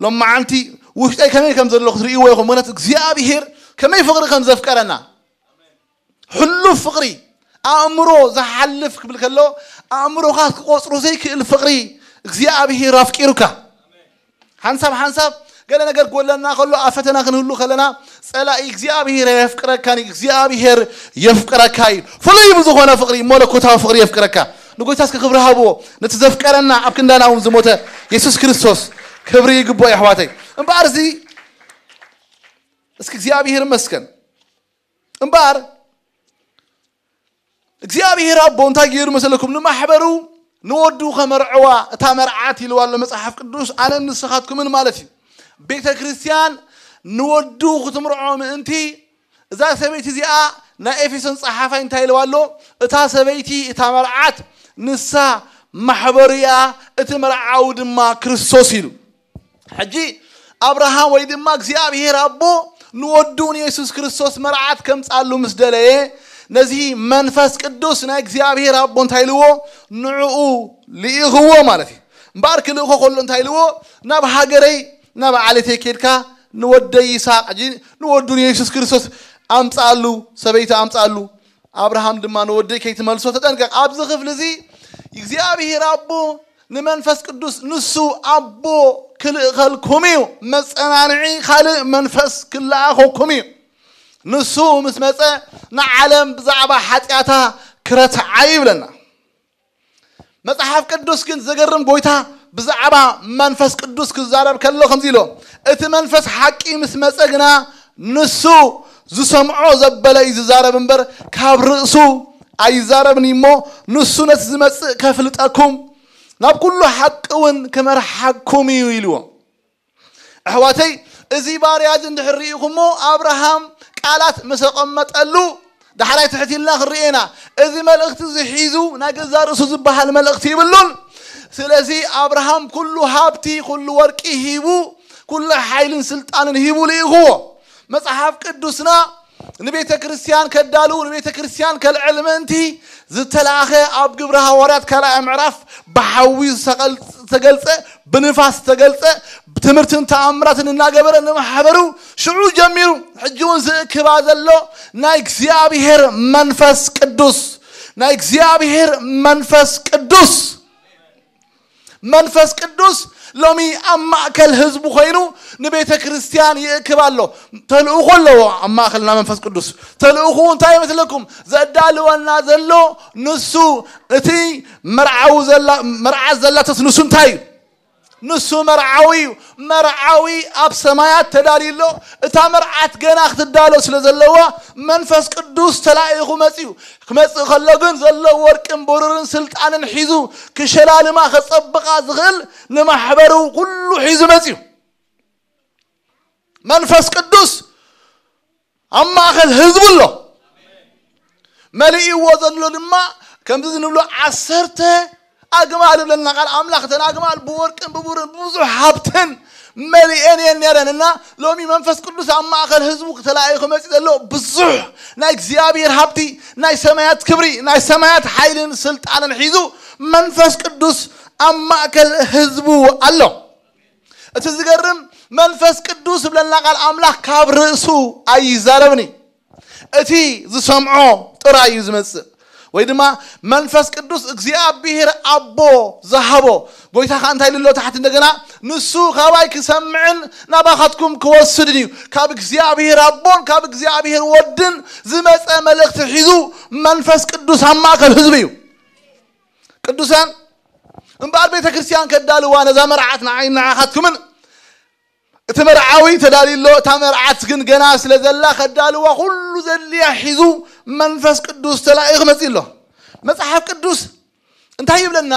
ሎማዓንቲ ውሽጠይ ከመይ ከም ዘሎ ክትርእይዎ ኢኹም። ምክንያቱ እግዚኣብሔር ከመይ ፍቕሪ ከም ዘፍቀረና ሕሉፍ ፍቕሪ ኣእምሮ ዝሓልፍ ክብል ከሎ ኣእምሮኻ ክቆጽሮ ዘይክእል ፍቕሪ እግዚኣብሔር ኣፍቂሩካ። ሓንሳብ ሓንሳብ ገለ ነገር ጎለና ከሎ ኣብ ፈተና ክንህሉ ከለና ጸላኢ እግዚኣብሔር የፍቅረካ እግዚኣብሔር የፍቅረካ እዩ። ፍሉይ ብዝኾነ ፍቕሪ መለኮታዊ ፍቕሪ የፍቅረካ። ንጎይታ እስከ ክብሪ ሃብዎ ነቲ ዘፍቀረና ኣብ ክንዳና እውን ዝሞተ የሱስ ክርስቶስ ክብሪ ይግቦ የሕዋተይ። እምበኣር እዚ እስኪ እግዚኣብሔር ይመስገን። እምበኣር እግዚኣብሔር ኣቦ እንታይ ገይሩ መሰለኩም? ንማሕበሩ ንወዱ ከመርዕዋ እታ መርዓት ኢልዋ ኣሎ መጽሓፍ ቅዱስ፣ ኣነን ንስኻትኩምን ማለት እዩ። ቤተ ክርስቲያን ንወዱ ክትምርዖ ምእንቲ እዛ ሰበይቲ እዚኣ ናይ ኤፌሶን ጸሓፋይ እንታይ ኢልዋ ኣሎ? እታ ሰበይቲ እታ መርዓት ንሳ ማሕበሩ እያ፣ እቲ መርዓዊ ድማ ክርስቶስ ኢሉ። ሕጂ ኣብርሃም ወይ ድማ እግዚኣብሔር ኣቦ ንወዱ ንየሱስ ክርስቶስ መርዓት ከምጻሉ ምስ ደለየ ነዚ መንፈስ ቅዱስ ናይ እግዚኣብሔር ኣቦ እንታይ ኢልዎ ንዕኡ ልኢኽዎ ማለት እዩ። እምበኣር ክልእኾ ከሎ እንታይ ኢልዎ ናብ ሃገረይ ናብ ዓሌተይ ኬድካ ንወደይ ይስሐቅ ሕጂ ንወዱ ንየሱስ ክርስቶስ ኣምጻሉ ሰበይቲ ኣምጻሉ ኣብርሃም ድማ ንወደይ ከይትመልሶ ተጠንቀቕ። ኣብዚ ክፍሊ እዚ እግዚኣብሔር ኣቦ ንመንፈስ ቅዱስ ንሱ ኣቦ ክልእኸልኩም እዩ። መጸናንዒ ካልእ መንፈስ ክለኣኸኩም እዩ። ንሱ ምስ መጸ ንዓለም ብዛዕባ ሓጢኣታ ክረትዓ ይብለና። መጽሓፍ ቅዱስ ግን ዘገርም ጎይታ ብዛዕባ መንፈስ ቅዱስ ክዛረብ ከሎ ከምዚ ኢሎ እቲ መንፈስ ሓቂ ምስ መጸ ግና ንሱ ዝሰምዖ ዘበለ እዩ ዝዛረብ እምበር ካብ ርእሱ ኣይዛረብን እሞ ንሱ ነቲ ዝመጽእ ከፍልጠኩም ናብ ኩሉ ሓቂ እውን ክመርሓኩም እዩ ኢልዎ። ኣሕዋተይ እዚ ባርያ እዚ እንድሕር ርኢኹሞ ኣብርሃም ቃላት ምስ ኣቐመጠሉ ዳሕራይ ትሕት ኢልና ክንርኤና እዚ መልእኽቲ እዚ ሒዙ ናይ ገዛ ርእሱ ዝበሃል መልእኽቲ ይብሉን። ስለዚ ኣብርሃም ኩሉ ሃብቲ ኩሉ ወርቂ ሂቡ ኩሉ ሓይልን ስልጣንን ሂቡ ልኢኽዎ። መጽሓፍ ቅዱስና ንቤተ ክርስቲያን ከዳሉ ንቤተ ክርስቲያን ከልዕል ምእንቲ ዝተላእኸ ኣብ ግብረ ሃዋርያት ካልኣይ ምዕራፍ ብሓዊ ዝተገልጸ ብንፋስ ዝተገልጸ ትምህርትን ተኣምራትን እናገበረ ንማሕበሩ ሽዑ ጀሚሩ ሕጂ እውን ዝእክባ ዘሎ ናይ እግዚኣብሔር መንፈስ ቅዱስ ናይ እግዚኣብሔር መንፈስ ቅዱስ መንፈስ ቅዱስ ሎሚ ኣብ ማእከል ህዝቡ ኮይኑ ንቤተ ክርስቲያን ይእክብ ኣሎ። ተልእኾ ኣለዎ ኣብ ማእከልና መንፈስ ቅዱስ። ተልእኾ እንታይ ይመስለኩም? ዘዳልወና ዘሎ ንሱ፣ እቲ መርዓዊ ዘላ፣ መርዓት ዘላተስ ንሱ እንታይ እዩ? ንሱ መርዓዊ እዩ። መርዓዊ ኣብ ሰማያት ተዳልዩ ኣሎ። እታ መርዓት ገና ክትዳሎ ስለ ዘለዋ መንፈስ ቅዱስ ተላኢኹ መጺኡ። ክመጽእ ከሎ ግን ዘሎ ወርቅን ብሩርን ስልጣንን ሒዙ ክሸላልማ ከጸብቓ ዝኽእል ንማሕበሩ ኩሉ ሒዙ መጺኡ። መንፈስ ቅዱስ ኣብ ማእከል ህዝቡ ኣሎ። መሊእዎ ዘሎ ድማ ከምዚ ንብሎ ዓሰርተ ኣግማል እብለና ቃል ኣምላኽ። እተን ኣግማል ብወርቅን ብቡርን ብዙሕ ሃብትን መሊኤን እየን ነረን። እና ሎሚ መንፈስ ቅዱስ ኣብ ማእከል ህዝቡ ክተላእዩ ክመጽእ ዘሎ ብዙሕ ናይ እግዚኣብሔር ሃብቲ፣ ናይ ሰማያት ክብሪ፣ ናይ ሰማያት ሓይልን ስልጣንን ሒዙ መንፈስ ቅዱስ ኣብ ማእከል ህዝቡ ኣሎ። እቲ ዝገርም መንፈስ ቅዱስ ዝብለና ቃል ኣምላኽ ካብ ርእሱ ኣይዛረብኒ። እቲ ዝሰምዖ ጥራይ እዩ ዝመጽእ። ወይ ድማ መንፈስ ቅዱስ እግዚኣብሔር ኣቦ ዝሃቦ። ጎይታ ከኣ እንታይ ኢሉ ኣሎ ታሕቲ እንደገና? "ንሱ ካባይ ክሰምዕን ናባኻትኩም ክወስድን እዩ። ካብ እግዚኣብሔር ኣቦን ካብ እግዚኣብሔር ወድን ዝመጸ መልእኽቲ ሒዙ መንፈስ ቅዱስ ኣብ ማእከል ህዝቢ እዩ." ቅዱሳን፣ እምበኣር ቤተ ክርስቲያን ከዳልዋ ነዛ መርዓት ንዓይ ንዓኻትኩምን፣ እቲ መርዓዊ ተዳልዩ ኣሎ፣ እታ መርዓት ግን ገና ስለ ዘላ ከዳልዋ ኩሉ ዘድልያ ሒዙ መንፈስ ቅዱስ ተላኢኹ መጺኡ ኣሎ። መጽሓፍ ቅዱስ እንታይ ይብለና?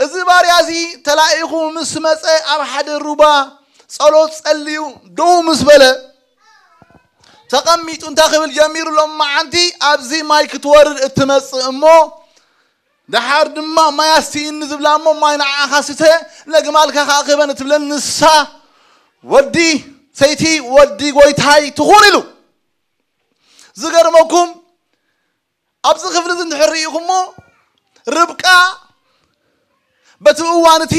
እዚ ባርያ እዚ ተላኢኹ ምስ መጸ ኣብ ሓደ ሩባ ጸሎት ጸልዩ ደው ምስ በለ ተቐሚጡ እንታይ ክብል ጀሚሩ? ሎም መዓንቲ ኣብዚ ማይ ክትወርድ እትመጽእ እሞ ደሓር ድማ ማይ ኣስትይኒ ዝብላ እሞ ማይ ንዓኻ ስተ፣ ነግማልካ ከኣ ክህበን እትብለን ንሳ ወዲ ሰይቲ ወዲ ጎይታይ ትኹን ኢሉ። ዝገርመኩም ኣብዚ ክፍሊ እዚ እንድሕር ርኢኹሞ ርብቃ በቲ እዋን እቲ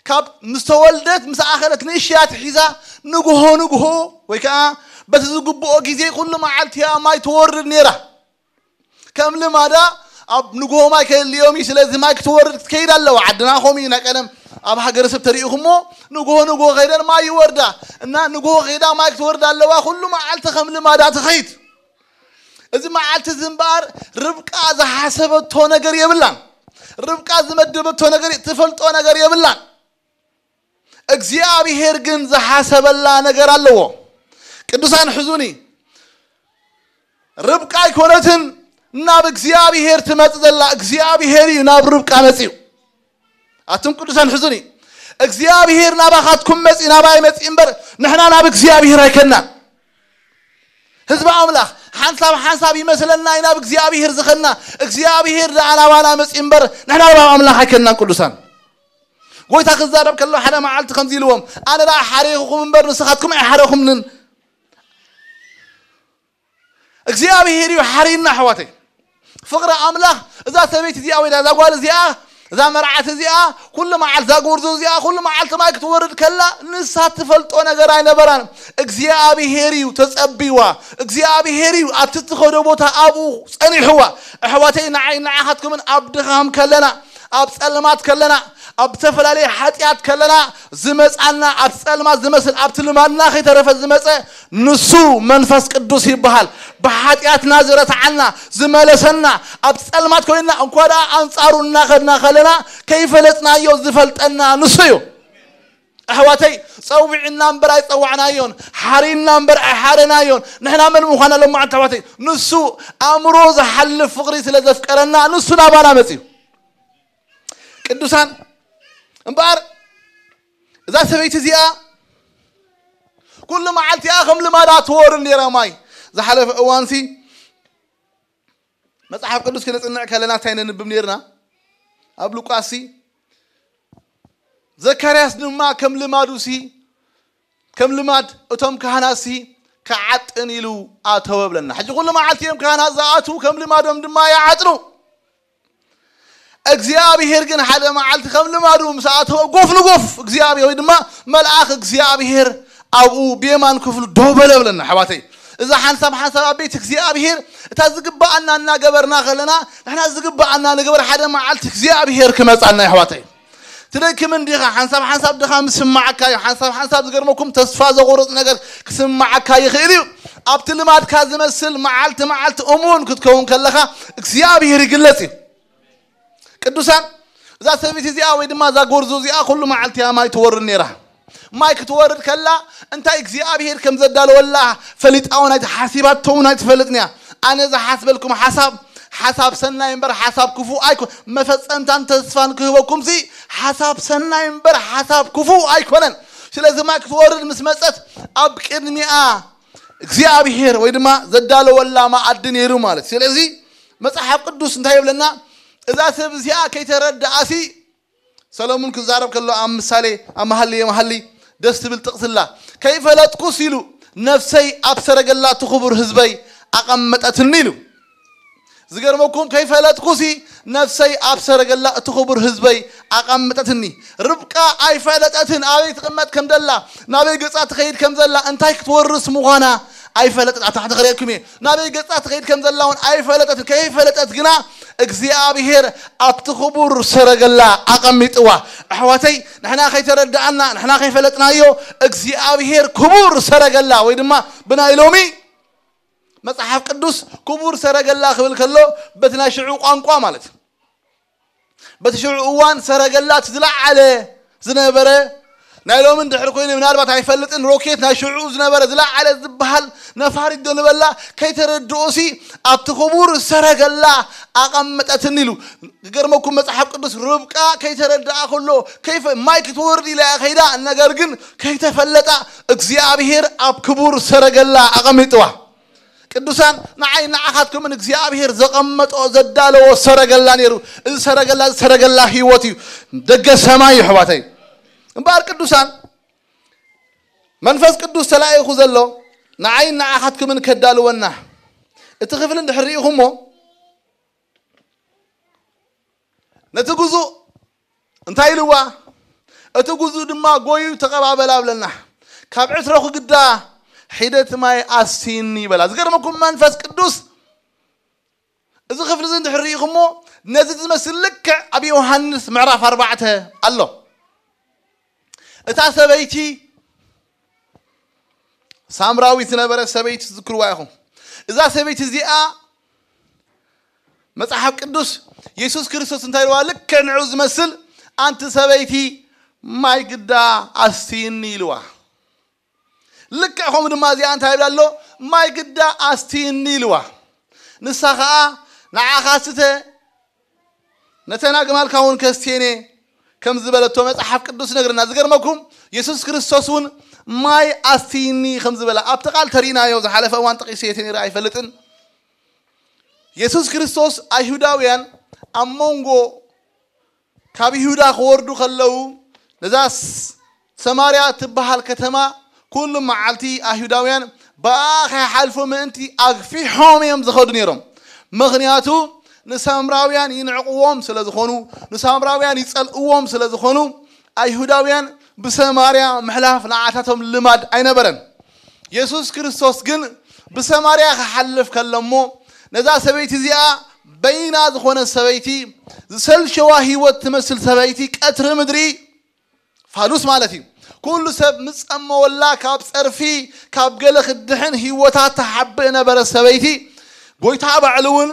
ካብ ምስ ተወልደት ምስ ኣኸለት ንእሽያት ሒዛ ንግሆ ንግሆ ወይ ከዓ በቲ ዝግብኦ ግዜ ኩሉ መዓልቲ እያ ማይ ትወርድ ነይራ። ከም ልማዳ ኣብ ንግሆ ማይ ከየልዮም እዩ። ስለዚ ማይ ክትወርድ ክትከይድ ኣለዋ። ዓድና ከምኡ እዩ። ናይ ቀደም ኣብ ሃገረ ሰብ ተሪኢኹሞ ንግሆ ንግሆ ከይደን ማይ ይወርዳ እና ንግሆ ከይዳ ማይ ክትወርድ ኣለዋ። ኩሉ መዓልቲ ከም ልማዳ ትኸይድ። እዚ መዓልቲ እዚ እምበኣር ርብቃ ዝሓሰበቶ ነገር የብላን። ርብቃ ዝመደበቶ ነገር፣ ትፈልጦ ነገር የብላን። እግዚኣብሔር ግን ዝሓሰበላ ነገር ኣለዎ። ቅዱሳን ሕዙኒ፣ ርብቃ ኣይኮነትን ናብ እግዚኣብሔር ትመጽእ ዘላ፣ እግዚኣብሔር እዩ ናብ ርብቃ መጺኡ። ኣቱም ቅዱሳን ሕዙኒ፣ እግዚኣብሔር ናባኻትኩም መጺኡ፣ ናባይ መጺኡ እምበር ንሕና ናብ እግዚኣብሔር ኣይከናን። ህዝቢ ኣምላኽ ሓንሳብ ሓንሳብ ይመስለና እዩ ናብ እግዚኣብሔር ዝኸና፣ እግዚኣብሔር ደኣ ናባና መጺኡ እምበር ንሕና ናብ ኣምላኽ ኣይከናን። ቅዱሳን፣ ጎይታ ክዛረብ ከሎ ሓደ መዓልቲ ከምዚ ኢልዎም፣ ኣነ ደኣ ሓሬኹኹም እምበር ንስኻትኩም ኣይሓረኹምንን። እግዚኣብሔር እዩ ሓሪና ኣሕዋተይ። ፍቕሪ ኣምላኽ እዛ ሰበይቲ እዚኣ ወይ እዛ ጓል እዚኣ፣ እዛ መርዓት እዚኣ፣ ኩሉ መዓልቲ እዛ ጎርዞ እዚኣ ኩሉ መዓልቲ ማይ ክትወርድ ከላ ንሳ ትፈልጦ ነገር ኣይነበራን። እግዚኣብሔር እዩ ተጸቢዋ። እግዚኣብሔር እዩ ኣብቲ ትኸዶ ቦታ ኣብኡ ጸኒሕዋ። ኣሕዋተይ ንዓይ ንዓኻትኩምን ኣብ ድኻም ከለና፣ ኣብ ጸልማት ከለና፣ ኣብ ዝተፈላለየ ሓጢኣት ከለና ዝመጻና ኣብ ጸልማት ዝመስል ኣብቲ ልማድና ከይተረፈ ዝመጸ ንሱ መንፈስ ቅዱስ ይበሃል። ብሓጢኣትና ዝረትዓና ዝመለሰና ኣብ ጸልማት ኮይንና እንኳ ደኣ ኣንጻሩ እናኸድና ከለና ከይፈለጥናዮ ዝፈልጠና ንሱ እዩ። ኣሕዋተይ ጸዊዕና እምበር ኣይጸዋዕናዮን፣ ሓሪና እምበር ኣይሓረናዮን። ንሕና መን ምዃና ሎማዓንቲ ኣሕዋተይ ንሱ ኣእምሮ ዝሓልፍ ፍቕሪ ስለ ዘፍቀረና ንሱ ናባና መጺኡ። ቅዱሳን እምበኣር እዛ ሰበይቲ እዚኣ ኩሉ መዓልቲ እያ ከም ልማዳ ትወርድ ነይራ ማይ። ዝሓለፈ እዋንሲ መጽሓፍ ቅዱስ ክነጽንዕ ከለና እንታይ ነንብብ ነይርና? ኣብ ሉቃስሲ ዘካርያስ ድማ ከም ልማዱሲ ከም ልማድ እቶም ካህናትሲ ክዓጥን ኢሉ ኣተወ ብለና። ሕጂ ኩሉ መዓልቲ እዮም ካህናት ዝኣትዉ፣ ከም ልማዶም ድማ ይዓጥኑ። እግዚኣብሔር ግን ሓደ መዓልቲ ከም ልማዱ ምስ ኣተወ ጎፍ ንጎፍ እግዚኣብሔር ወይ ድማ መልኣኽ እግዚኣብሔር ኣብኡ ብየማን ክፍሉ ደው በለ ብለና። ኣሕዋተይ እዛ ሓንሳብ ሓንሳብ ኣብ ቤት እግዚኣብሔር እታ ዝግብኣና እናገበርና ከለና ንሕና ዝግብኣና ንግበር ሓደ መዓልቲ እግዚኣብሔር ክመጻና ኣሕዋተይ። ትደክም እንዲኻ፣ ሓንሳብ ሓንሳብ ድኻ ምስማዓካ እዩ። ሓንሳብ ሓንሳብ ዝገርመኩም ተስፋ ዘቑርጽ ነገር ክስማዓካ ይኽእል እዩ። ኣብቲ ልማድካ ዝመስል መዓልቲ መዓልቲ እሙን ክትከውን ከለኻ እግዚኣብሔር ይግለጽ እዩ። ቅዱሳን፣ እዛ ሰበይቲ እዚኣ ወይ ድማ እዛ ጎርዞ እዚኣ ኩሉ መዓልቲ እያ ማይ ትወርድ ነይራ። ማይ ክትወርድ ከላ እንታይ እግዚኣብሔር ከም ዘዳለወላ ፈሊጣ እውን ኣይተ-፣ ሓሲባቶ እውን ኣይትፈልጥን እያ። ኣነ ዝሓስበልኩም ሓሳብ፣ ሓሳብ ሰናይ እምበር ሓሳብ ክፉእ ኣይኮ-፣ መፈጸምታን ተስፋን ክህበኩም ሲ ሓሳብ ሰናይ እምበር ሓሳብ ክፉእ ኣይኮነን። ስለዚ ማይ ክትወርድ ምስ መጸት ኣብ ቅድሚኣ እግዚኣብሔር ወይ ድማ ዘዳለወላ መኣዲ ነይሩ ማለት። ስለዚ መጽሓፍ ቅዱስ እንታይ ይብለና? እዛ ሰብ እዚኣ ከይተረድኣሲ ሰሎሙን ክዛረብ ከሎ ኣብ ምሳሌ ኣብ መሃሊ መሃሊ ደስ ትብል ጥቕስላ። ከይፈለጥኩስ ኢሉ ነፍሰይ ኣብ ሰረገላ እቲ ክቡር ህዝበይ ኣቐመጠትኒ ኢሉ። ዝገርመኩም ከይፈለጥኩሲ ነፍሰይ ኣብ ሰረገላ እቲ ክቡር ህዝበይ ኣቐመጠትኒ። ርብቃ ኣይፈለጠትን ኣበይ ትቕመጥ ከም ዘላ፣ ናበይ ገጻ ትኸይድ ከም ዘላ፣ እንታይ ክትወርስ ምዃና ኣይፈለጠት። ኣብ ታሕቲ ክርእየኩም እየ። ናበይ ገጻ ትኸይድ ከም ዘላ እውን ኣይፈለጠትን። ከይፈለጠት ግና እግዚኣብሔር ኣብቲ ክቡር ሰረገላ ኣቐሚጥዋ። ኣሕዋተይ፣ ንሕና ከይተረድኣና፣ ንሕና ከይፈለጥናዮ እግዚኣብሔር ክቡር ሰረገላ ወይ ድማ ብናይ ሎሚ መጽሓፍ ቅዱስ ክቡር ሰረገላ ክብል ከሎ በቲ ናይ ሽዑ ቋንቋ ማለት እዩ። በቲ ሽዑ እዋን ሰረገላ እቲ ዝለዓለ ዝነበረ ናይ ሎሚ እንድሕር ኮይኑ ምናልባት ኣይፈልጥን ሮኬት ናይ ሽዑ ዝነበረ ዝለዓለ ዝበሃል ነፋሪት ዶ ንበላ ከይተረድኦሲ ኣብቲ ክቡር ሰረገላ ኣቐመጠትኒ ኢሉ። ዝገርመኩም መጽሓፍ ቅዱስ ርብቃ ከይተረድኣ ከሎ ከይፈ-፣ ማይ ክትወርድ ኢላ እያ ከይዳ ነገር ግን ከይተፈለጣ እግዚኣብሔር ኣብ ክቡር ሰረገላ ኣቐሚጥዋ። ቅዱሳን ንዓይ ንዓኻትኩምን እግዚኣብሔር ዘቐመጦ ዘዳለዎ ሰረገላ ነይሩ። እዚ ሰረገላ እዚ ሰረገላ ህይወት እዩ። ደገ ሰማይ እዩ ኣሕዋተይ። እምበኣር ቅዱሳን መንፈስ ቅዱስ ተላኢኹ ዘሎ ንዓይ ንዓኻትኩምን ከዳልወና እቲ ክፍሊ እንድሕር ርኢኹሞ ነቲ ጉዙእ እንታይ ኢልዋ? እቲ ጉዙእ ድማ ጎዩ ተቐባበል ኣብለና። ካብ ዕትሮ ክግዳ ሒደት ማይ ኣስቲኒ ይበላ። ዝገርመኩም መንፈስ ቅዱስ እዚ ክፍሊ እዚ እንድሕር ርኢኹሞ ነዚ ዝመስል ልክዕ ኣብ ዮሃንስ ምዕራፍ ኣርባዕተ ኣሎ። እታ ሰበይቲ ሳምራዊት ዝነበረ ሰበይቲ ትዝክርዋ ኢኹም። እዛ ሰበይቲ እዚኣ መጽሓፍ ቅዱስ የሱስ ክርስቶስ እንታይ ኢልዋ? ልክዕ ንዑ ዝመስል ኣንቲ ሰበይቲ ማይ ግዳ ኣስትይኒ ኢልዋ። ልክዕ ከምኡ ድማ እዚኣ እንታይ ይብላ ኣሎ? ማይ ግዳ ኣስትይኒ ኢልዋ። ንሳ ኸኣ ንዓኻ ስተ ነተን ኣግማልካ እውን ከስትየን እየ ከም ዝበለቶ መጽሓፍ ቅዱስ ይነግረና። ዝገርመኩም የሱስ ክርስቶስ እውን ማይ ኣስትይኒ ከም ዝበላ ኣብቲ ቃል ተሪእናዮ። ዝሓለፈ እዋን ጠቒሰ እየ ነይረ ኣይፈልጥን። የሱስ ክርስቶስ ኣይሁዳውያን ኣብ መንጎ ካብ ይሁዳ ክወርዱ ከለዉ ነዛ ስ-፣ ሰማርያ ትበሃል ከተማ ኩሉ መዓልቲ ኣይሁዳውያን ብኣ ከይሓልፉ ምእንቲ ኣግፊሖም እዮም ዝኸዱ ነይሮም። ምኽንያቱ ንሳምራውያን ይንዕቕዎም ስለ ዝኾኑ፣ ንሳምራውያን ይጸልእዎም ስለ ዝኾኑ ኣይሁዳውያን ብሰማርያ ምሕላፍ ንዓታቶም ልማድ ኣይነበረን። የሱስ ክርስቶስ ግን ብሰማርያ ክሓልፍ ከሎ እሞ ነዛ ሰበይቲ እዚኣ በይና ዝኾነ ሰበይቲ ዝሰልሸዋ ህይወት ትመስል ሰበይቲ ቀትሪ ምድሪ ፋኑስ ማለት እዩ። ኩሉ ሰብ ምጸመወላ ካብ ጸርፊ ካብ ገለ ክድሕን ህይወታ ትሓብእ ነበረ ሰበይቲ። ጎይታ ባዕሉ እውን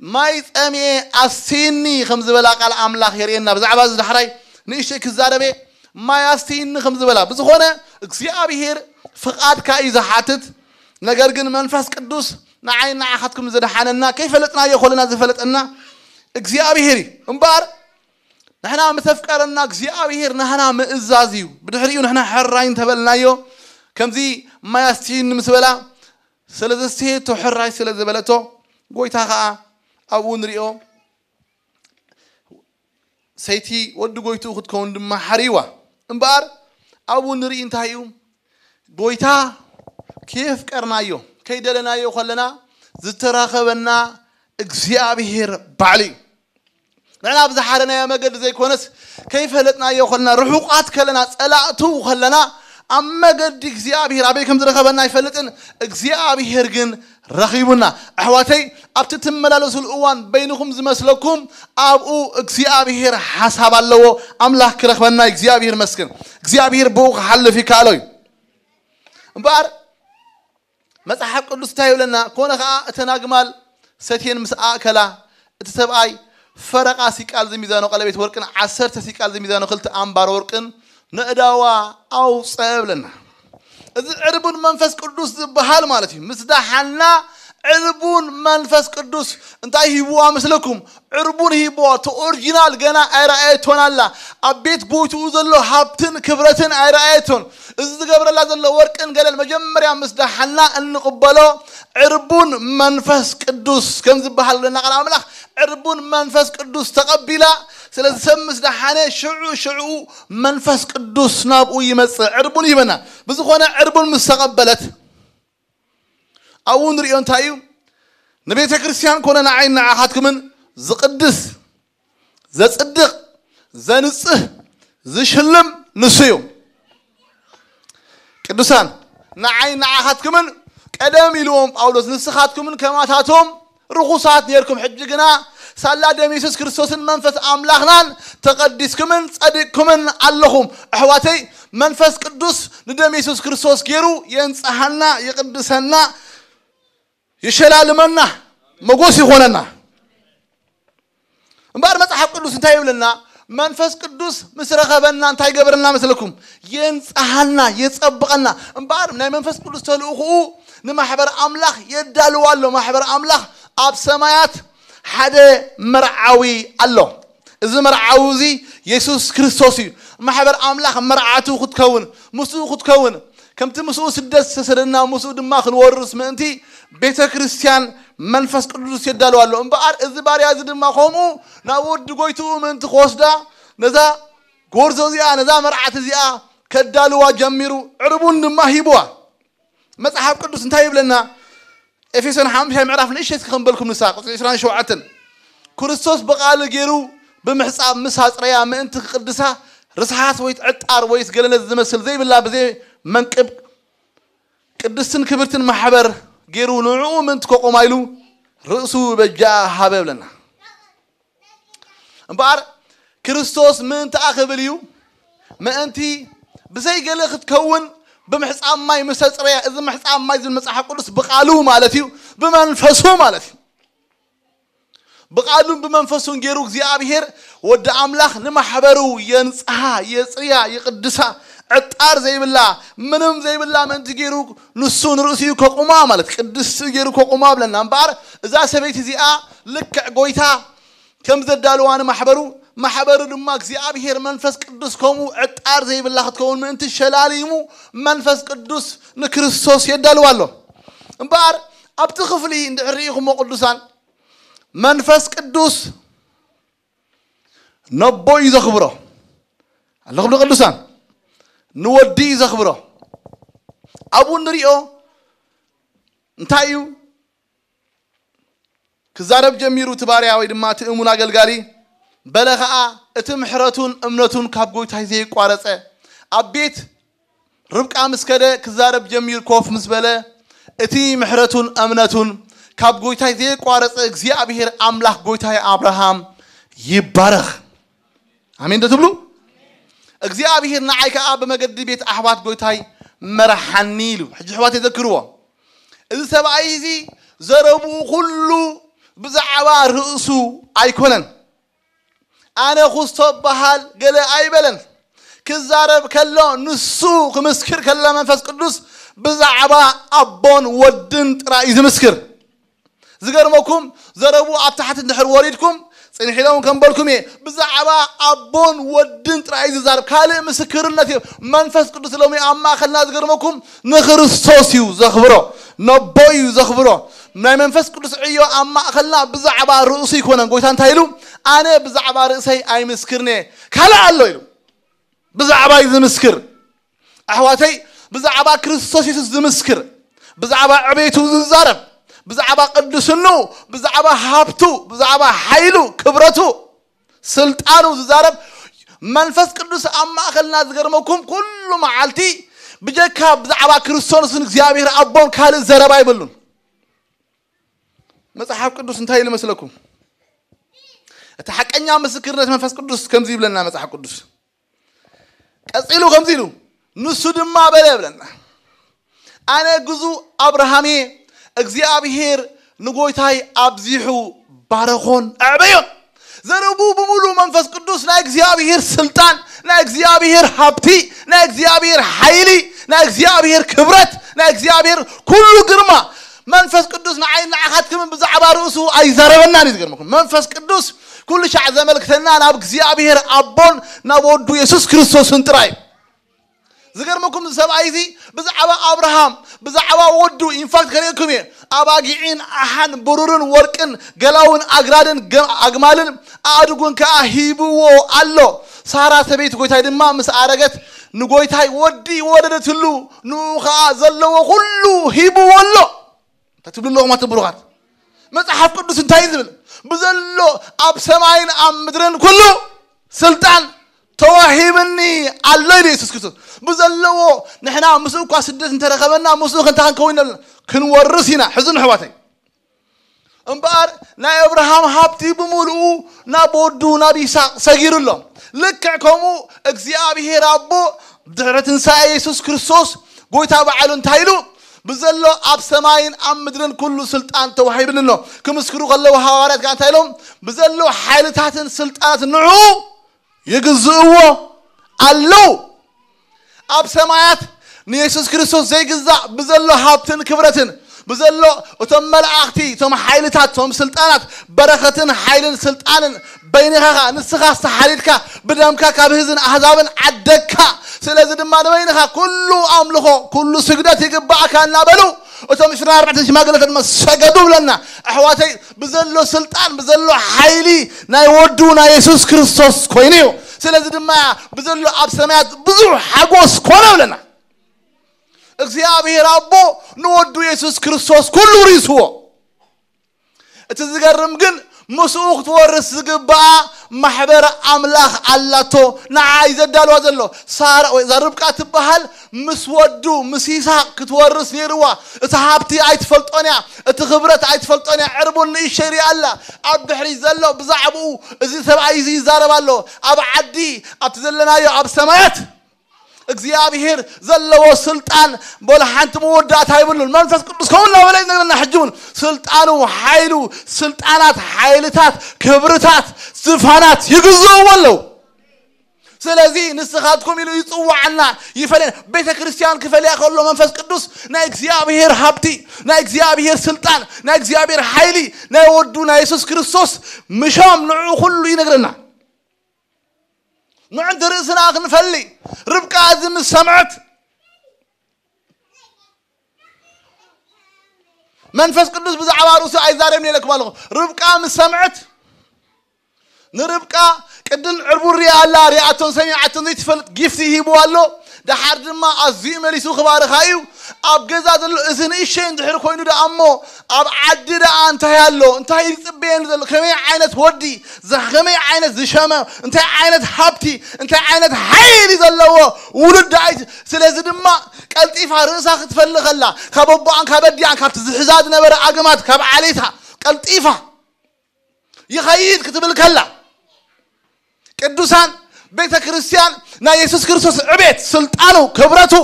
ማይ ጸሚኤ ኣስቲኒ ከም ዝበላ ቃል ኣምላኽ የርእየና። ብዛዕባ እዚ ዳሕራይ ንእሽተይ ክዛረበ ማይ ኣስቲኒ ከም ዝበላ። ብዝኾነ እግዚኣብሔር ፍቓድካ እዩ ዝሓትት። ነገር ግን መንፈስ ቅዱስ ንዓይ ንዓኻትኩም ዘድሓነና ከይፈለጥናዮ ከለና ዝፈለጠና እግዚኣብሔር እዩ። እምበኣር ንሕና ምተፍቀረና እግዚኣብሔር ናህና ምእዛዝ እዩ። ብድሕሪኡ ንሕና ሕራይ እንተበልናዮ ከምዚ ማይ ኣስቲኒ ምስ በላ ስለ ዘስተየቶ ሕራይ ስለ ዝበለቶ ጎይታ ኸዓ ኣብኡ ንሪኦ ሰይቲ ወዲ ጎይትኡ ክትከውን ድማ ሓርይዋ። እምበኣር ኣብኡ ንርኢ እንታይ እዩ? ጎይታ ከየፍቀርናዮ ከይደለናዮ ከለና ዝተራኸበና እግዚኣብሔር ባዕሉ እዩ። ንሕና ብዝሓረናዮ መገዲ ዘይኮነስ ከይፈለጥናዮ ከለና ርሑቓት ከለና ጸላእቱ ከለና ኣብ መገዲ እግዚኣብሔር ኣበይ ከም ዝረኸበና ኣይፈልጥን። እግዚኣብሔር ግን ረኺቡና። ኣሕዋተይ፣ ኣብቲ ትመላለሱሉ እዋን በይንኹም ዝመስለኩም ኣብኡ እግዚኣብሔር ሓሳብ ኣለዎ። ኣምላኽ ክረኽበና እግዚኣብሔር ይመስገን። እግዚኣብሔር ብኡ ክሓልፍ ይከኣሎ እዩ። እምበኣር መጽሓፍ ቅዱስ እንታይ ይብለና? ኮነ ኸዓ እተን ኣግማል ሰትየን ምስ ኣእከላ፣ እቲ ሰብኣይ ፈረቓ ሲቃል ዝሚዛኖ ቀለቤት ወርቅን ዓሰርተ ሲቃል ዝሚዛኖ ክልተ ኣምባር ወርቅን ንእዳዋ ኣውፀ ብለና። እዚ ዕርቡን መንፈስ ቅዱስ ዝበሃል ማለት እዩ። ምስ ደሓና ዕርቡን መንፈስ ቅዱስ እንታይ ሂብዋ መስለኩም? ዕርቡን ሂብዋ። እቲ ኦሪጂናል ገና ኣይረኣየቶን ኣላ። ኣብ ቤት ጎይትኡ ዘሎ ሃብትን ክብረትን ኣይረኣየቶን። እዚ ዝገብረላ ዘሎ ወርቅን ገለን መጀመርያ ምስ ደሓና እንቕበሎ ዕርቡን መንፈስ ቅዱስ ከም ዝበሃል ለና ቃል ኣምላኽ ዕርቡን መንፈስ ቅዱስ ተቐቢላ። ስለዚ ሰብ ምስ ደሓነ ሽዑ ሽዑ መንፈስ ቅዱስ ናብኡ ይመጽእ፣ ዕርቡን ይበና። ብዝኾነ ዕርቡን ምስ ተቐበለት ኣብኡ ንሪኦ እንታይ እዩ? ንቤተ ክርስቲያን ኮነ ንዓይ ንዓኻትኩምን ዝቕድስ፣ ዘጽድቕ፣ ዘንጽህ፣ ዝሽልም ንሱ እዩ። ቅዱሳን፣ ንዓይ ንዓኻትኩምን ቀደም ኢልዎም ጳውሎስ፣ ንስኻትኩምን ከማታቶም ርኹሳት ኔርኩም፣ ሕጂ ግና ሳላ ደም የሱስ ክርስቶስን መንፈስ ኣምላኽናን ተቐዲስኩምን ጸዲቕኩምን ኣለኹም። ኣሕዋተይ፣ መንፈስ ቅዱስ ንደም የሱስ ክርስቶስ ገይሩ የንጽሃና፣ ይቕድሰና፣ ይሸላልመና፣ መጎስ ይኾነና። እምበኣር መጽሓፍ ቅዱስ እንታይ ይብለና? መንፈስ ቅዱስ ምስ ረኸበና እንታይ ገበረና መስለኩም? የንጽሃና፣ የጸብቐና። እምበኣር ናይ መንፈስ ቅዱስ ተልእኹኡ ንማሕበር ኣምላኽ የዳልዋ ኣሎ። ማሕበር ኣምላኽ ኣብ ሰማያት ሓደ መርዓዊ ኣሎ። እዚ መርዓዊ እዚ የሱስ ክርስቶስ እዩ። ማሕበር ኣምላኽ መርዓቱ ክትከውን፣ ምስኡ ክትከውን፣ ከምቲ ምስኡ ስደት ዝተሰደና ምስኡ ድማ ክንወርስ ምእንቲ ቤተ ክርስቲያን መንፈስ ቅዱስ የዳልዋ ኣሎ። እምበኣር እዚ ባርያ እዚ ድማ ከምኡ ናብ ወዲ ጎይትኡ ምእንቲ ክወስዳ ነዛ ጎርዞ እዚኣ፣ ነዛ መርዓት እዚኣ ከዳልዋ ጀሚሩ፣ ዕርቡን ድማ ሂብዋ። መጽሓፍ ቅዱስ እንታይ ይብለና? ኤፌሶን ሓምሻይ ምዕራፍ ንእሽተይ እስኪ ከንበልኩም ንሳ፣ ቁጽሪ ዕስራን ሸውዓተን። ክርስቶስ ብቓል ገይሩ ብምሕጻብ ምስ ኣጽረያ ምእንቲ ክቕድሳ፣ ርስሓት ወይት ዕጣር ወይስ ገለነት ዝመስል ዘይብላ ብዘይ መንቅብ ቅድስትን ክብርትን ማሕበር ገይሩ ንዕኡ ምእንቲ ከቆማ ኢሉ ርእሱ በጃ ሃበ ብለና። እምበኣር ክርስቶስ ምእንትኣ ክብል እዩ፣ ምእንቲ ብዘይ ገለ ክትከውን ብምሕጻብ ማይ ምስ ኣጽረያ፣ እዚ ምሕጻብ ማይ ዝብል መጽሓፍ ቅዱስ ብቓሉ ማለት እዩ፣ ብመንፈሱ ማለት እዩ። ብቓሉን ብመንፈሱን ገይሩ እግዚኣብሔር ወዲ ኣምላኽ ንማሕበሩ የንጽሃ፣ የጽርያ፣ ይቕድሳ፣ ዕጣር ዘይብላ፣ ምንም ዘይብላ ምእንቲ ገይሩ ንሱ ንርእሲኡ ከቑማ ማለት፣ ቅድስቲ ገይሩ ከቑማ ብለና። እምበኣር እዛ ሰበይቲ እዚኣ ልክዕ ጎይታ ከም ዘዳልዋ ንማሕበሩ፣ ማሕበሩ ድማ እግዚኣብሔር መንፈስ ቅዱስ ከምኡ ዕጣር ዘይብላ ክትከውን ምእንቲ ሸላሊሙ መንፈስ ቅዱስ ንክርስቶስ የዳልዋ ኣሎ። እምበኣር ኣብቲ ክፍሊ እንድሕር ርኢኹሞ ቅዱሳን፣ መንፈስ ቅዱስ ነቦ እዩ ዘኽብሮ። ኣለኹም ቅዱሳን? ንወዲ እዩ ዘኽብሮ። ኣብኡ ንሪኦ እንታይ እዩ? ክዛረብ ጀሚሩ እቲ ባርያ ወይ ድማ እቲ እሙን ኣገልጋሊ፣ በለ ኸዓ፣ እቲ ምሕረቱን እምነቱን ካብ ጎይታይ ዘየቋረጸ፣ ኣብ ቤት ርብቃ ምስ ከደ ክዛረብ ጀሚሩ ኮፍ ምስ በለ፣ እቲ ምሕረቱን እምነቱን ካብ ጎይታይ ዘየቋረጸ እግዚኣብሔር ኣምላኽ ጎይታይ ኣብርሃም ይባረኽ። ኣሜን ዶ ትብሉ? እግዚኣብሔር ንዓይ ከኣ ብመገዲ ቤት ኣሕዋት ጎይታይ መርሓኒ ኢሉ። ሕጂ ኣሕዋት የዘክርዎ። እዚ ሰብኣይ እዚ ዘረብኡ ኩሉ ብዛዕባ ርእሱ ኣይኮነን። ኣነ ኩስቶ በሃል ገለ ኣይበለን። ክዛረብ ከሎ ንሱ ክምስክር ከሎ መንፈስ ቅዱስ ብዛዕባ ኣቦን ወድን ጥራይ እዩ ዝምስክር። ዝገርመኩም ዘረቡ ኣብ ታሕቲ እንድሕር ወሪድኩም ጽንሕ ኢሎም ከም በልኩም እየ። ብዛዕባ ኣቦን ወድን ጥራይ እዩ ዝዛረብ። ካልእ ምስክርነት እዩ። መንፈስ ቅዱስ ሎሚ ኣብ ማእከልና ዝገርመኩም ንክርስቶስ እዩ ዘኽብሮ። ነቦ እዩ ዘኽብሮ። ናይ መንፈስ ቅዱስ ዕዮ ኣብ ማእከልና ብዛዕባ ርእሱ ይኮነን። ጎይታ እንታይ ኢሉ? ኣነ ብዛዕባ ርእሰይ ኣይምስክርነ፣ ካልእ ኣሎ ኢሉ። ብዛዕባ እዩ ዝምስክር። ኣሕዋተይ፣ ብዛዕባ ክርስቶስ የሱስ ዝምስክር፣ ብዛዕባ ዕቤቱ ዝዛረብ፣ ብዛዕባ ቅድስኑ፣ ብዛዕባ ሃብቱ፣ ብዛዕባ ሓይሉ፣ ክብረቱ፣ ስልጣኑ ዝዛረብ መንፈስ ቅዱስ ኣብ ማእከልና ዝገርመኩም ኩሉ መዓልቲ ብጀካ ብዛዕባ ክርስቶስን እግዚኣብሔር ኣቦን ካልእ ዘረባ ይብሉን። መጽሓፍ ቅዱስ እንታይ ኢሉ መስለኩም? እቲ ሓቀኛ ምስክርነት መንፈስ ቅዱስ ከምዚ ይብለና መጽሓፍ ቅዱስ። ቀጺሉ ከምዚ ኢሉ፣ ንሱ ድማ በለ ይብለና፣ ኣነ ግዙ ኣብርሃም እየ፣ እግዚኣብሄር ንጎይታይ ኣብዚሑ ባረኾን ኣዕበዮን። ዘረቡ ብምሉእ መንፈስ ቅዱስ ናይ እግዚኣብሄር ስልጣን፣ ናይ እግዚኣብሄር ሃብቲ፣ ናይ እግዚኣብሄር ሓይሊ፣ ናይ እግዚኣብሄር ክብረት፣ ናይ እግዚኣብሄር ኩሉ ግርማ። መንፈስ ቅዱስ ንዓይ ንዓኻትክምን ብዛዕባ ርእሱ ኣይዛረበናን እዩ። ዝገርመኩም መንፈስ ቅዱስ ኩሉ ሻዕ ዘመልክተና ናብ እግዚኣብሄር ኣቦን ናብ ወዱ የሱስ ክርስቶስን ጥራይ እዩ። ዝገርመኩም እዚ ሰብኣይ እዚ ብዛዕባ ኣብርሃም ብዛዕባ ወዱ ኢንፋክት ከርእየኩም እየ። ኣባጊዕን ኣሓን ብሩርን ወርቅን ገላውን ኣግራድን ገ- ኣግማልን ኣእዱግን ከኣ ሂብዎ ኣሎ። ሳራ ሰበይቲ ጎይታይ ድማ ምስ ኣረገት ንጎይታይ ወዲ ወለደትሉ፣ ንኡ ከኣ ዘለዎ ኩሉ ሂብዎ ኣሎ። እንታይ ትብሉ ኣለኹም ኣቲ ብሩኻት? መጽሓፍ ቅዱስ እንታይ እዩ ዝብል? ብዘሎ ኣብ ሰማይን ኣብ ምድርን ኩሉ ስልጣን ተዋሂብኒ ኣሎ ኢሉ የሱስ ክርስቶስ። ብዘለዎ ንሕና ምስኡ እኳ ስደት እንተረኸበና ምስኡ ክንታ ክንከውን ኣለና፣ ክንወርስ ኢና። ሕዝን ኣሕዋተይ እምበኣር ናይ ኣብርሃም ሃብቲ ብምሉኡ ናብ ወዱ ናብ ይስሐቅ ሰጊሩ ኣሎ። ልክዕ ከምኡ እግዚኣብሔር ኣቦ ድሕሪ ትንሳኤ የሱስ ክርስቶስ ጎይታ በዓሉ እንታይ ኢሉ? ብዘሎ ኣብ ሰማይን ኣብ ምድርን ኩሉ ስልጣን ተዋሂብኒ ኣሎ። ክምስክሩ ከለዉ ሃዋርያት ከኣ እንታይ ኢሎም? ብዘሎ ሓይልታትን ስልጣናትን ንዑ ይግዝእዎ ኣለዉ። ኣብ ሰማያት ንየሱስ ክርስቶስ ዘይግዛእ ብዘሎ ሃብትን ክብረትን ብዘሎ እቶም መላእኽቲ እቶም ሓይልታት እቶም ስልጣናት በረኸትን ሓይልን ስልጣንን በይንኻ ንስኻ ዝተሓሪድካ ብደምካ ካብ ህዝን ኣህዛብን ዓደግካ። ስለዚ ድማ ንበይንኻ ኩሉ ኣምልኾ ኩሉ ስግደት ይግባእካ እናበሉ እቶም ዕስራን ኣርባዕተን ሽማግለታት ድማ ሰገዱ ብለና። ኣሕዋተይ ብዘሎ ስልጣን ብዘሎ ሓይሊ ናይ ወዱ ናይ የሱስ ክርስቶስ ኮይኑ እዩ። ስለዚ ድማ ብዘሎ ኣብ ሰማያት ብዙሕ ሓጎስ ኮነ ብለና። እግዚኣብሔር ኣቦ ንወዱ የሱስ ክርስቶስ ኩሉ ሪስዎ። እቲ ዝገርም ግን ምስኡ ክትወርስ ዝግባኣ ማሕበር ኣምላኽ ኣላቶ። ንዓ እዩ ዘዳልዋ ዘሎ። ሳራ ወይ እዛ ርብቃ ትበሃል ምስ ወዱ ምስ ይስሐቅ ክትወርስ ነይርዋ። እቲ ሃብቲ ኣይትፈልጦን እያ፣ እቲ ክብረት ኣይትፈልጦን እያ። ዕርቡን ንእሸይ ሪኣ ኣላ። ኣብ ድሕሪት ዘሎ ብዛዕባኡ እዚ ሰብኣይ እዚ ይዛረብ ኣሎ። ኣብ ዓዲ ኣብቲ ዘለናዮ ኣብ ሰማያት እግዚኣብሔር ዘለዎ ስልጣን በሉ ሓንቲ መወዳእታ ይብሉን። መንፈስ ቅዱስ ከምኡ እናበለ ይነግረና። ሕጂ እውን ስልጣኑ፣ ሓይሉ፣ ስልጣናት፣ ሓይልታት፣ ክብርታት፣ ዝፋናት ይግዝእዎ ኣለዉ። ስለዚ ንስኻትኩም ኢሉ ይጽዋዓና ይፈልየና። ቤተ ክርስቲያን ክፈልያ ከሎ መንፈስ ቅዱስ ናይ እግዚኣብሔር ሃብቲ፣ ናይ እግዚኣብሔር ስልጣን፣ ናይ እግዚኣብሔር ሓይሊ፣ ናይ ወዱ ናይ የሱስ ክርስቶስ ምሻም ንዑ ኩሉ ይነግረና። ንዕንቲ ርእስና ክንፈሊ ርብቃ እዚ ምስ ሰምዐት መንፈስ ቅዱስ ብዛዕባ ርእሱ ኣይዛረብን ኢለኩም ኣለኹ። ርብቃ ምስ ሰምዐት ንርብቃ ቅድም ዕርቡር ሪኣ ኣላ፣ ሪኣቶን ሰሚዓቶን ዘይትፈልጥ ጊፍቲ ሂብዋ ኣሎ። ደሓር ድማ ኣዝዩ መሊሱ ክባርኻ እዩ። ኣብ ገዛ ዘሎ እዚ ንእሸይ እንድሕር ኮይኑ ደኣ እሞ ኣብ ዓዲ ደኣ እንታይ ኣሎ? እንታይ ይጽበየኒ ዘሎ? ከመይ ዓይነት ወዲ፣ ከመይ ዓይነት ዝሸመ፣ እንታይ ዓይነት ሃብቲ፣ እንታይ ዓይነት ሓይሊ ዘለዎ ውሉድ ደኣ እዩ። ስለዚ ድማ ቀልጢፋ ርእሳ ክትፈሊ ከላ ካብ ኣቦኣን ካብ ኣዲኣን ካብቲ ዝሕዛ ዝነበረ ኣግማድ ካብ ዓሌታ ቀልጢፋ ይኸይድ ክትብል ከላ ቅዱሳን ቤተ ክርስቲያን ናይ የሱስ ክርስቶስ ዕቤት ስልጣኑ ክብረቱ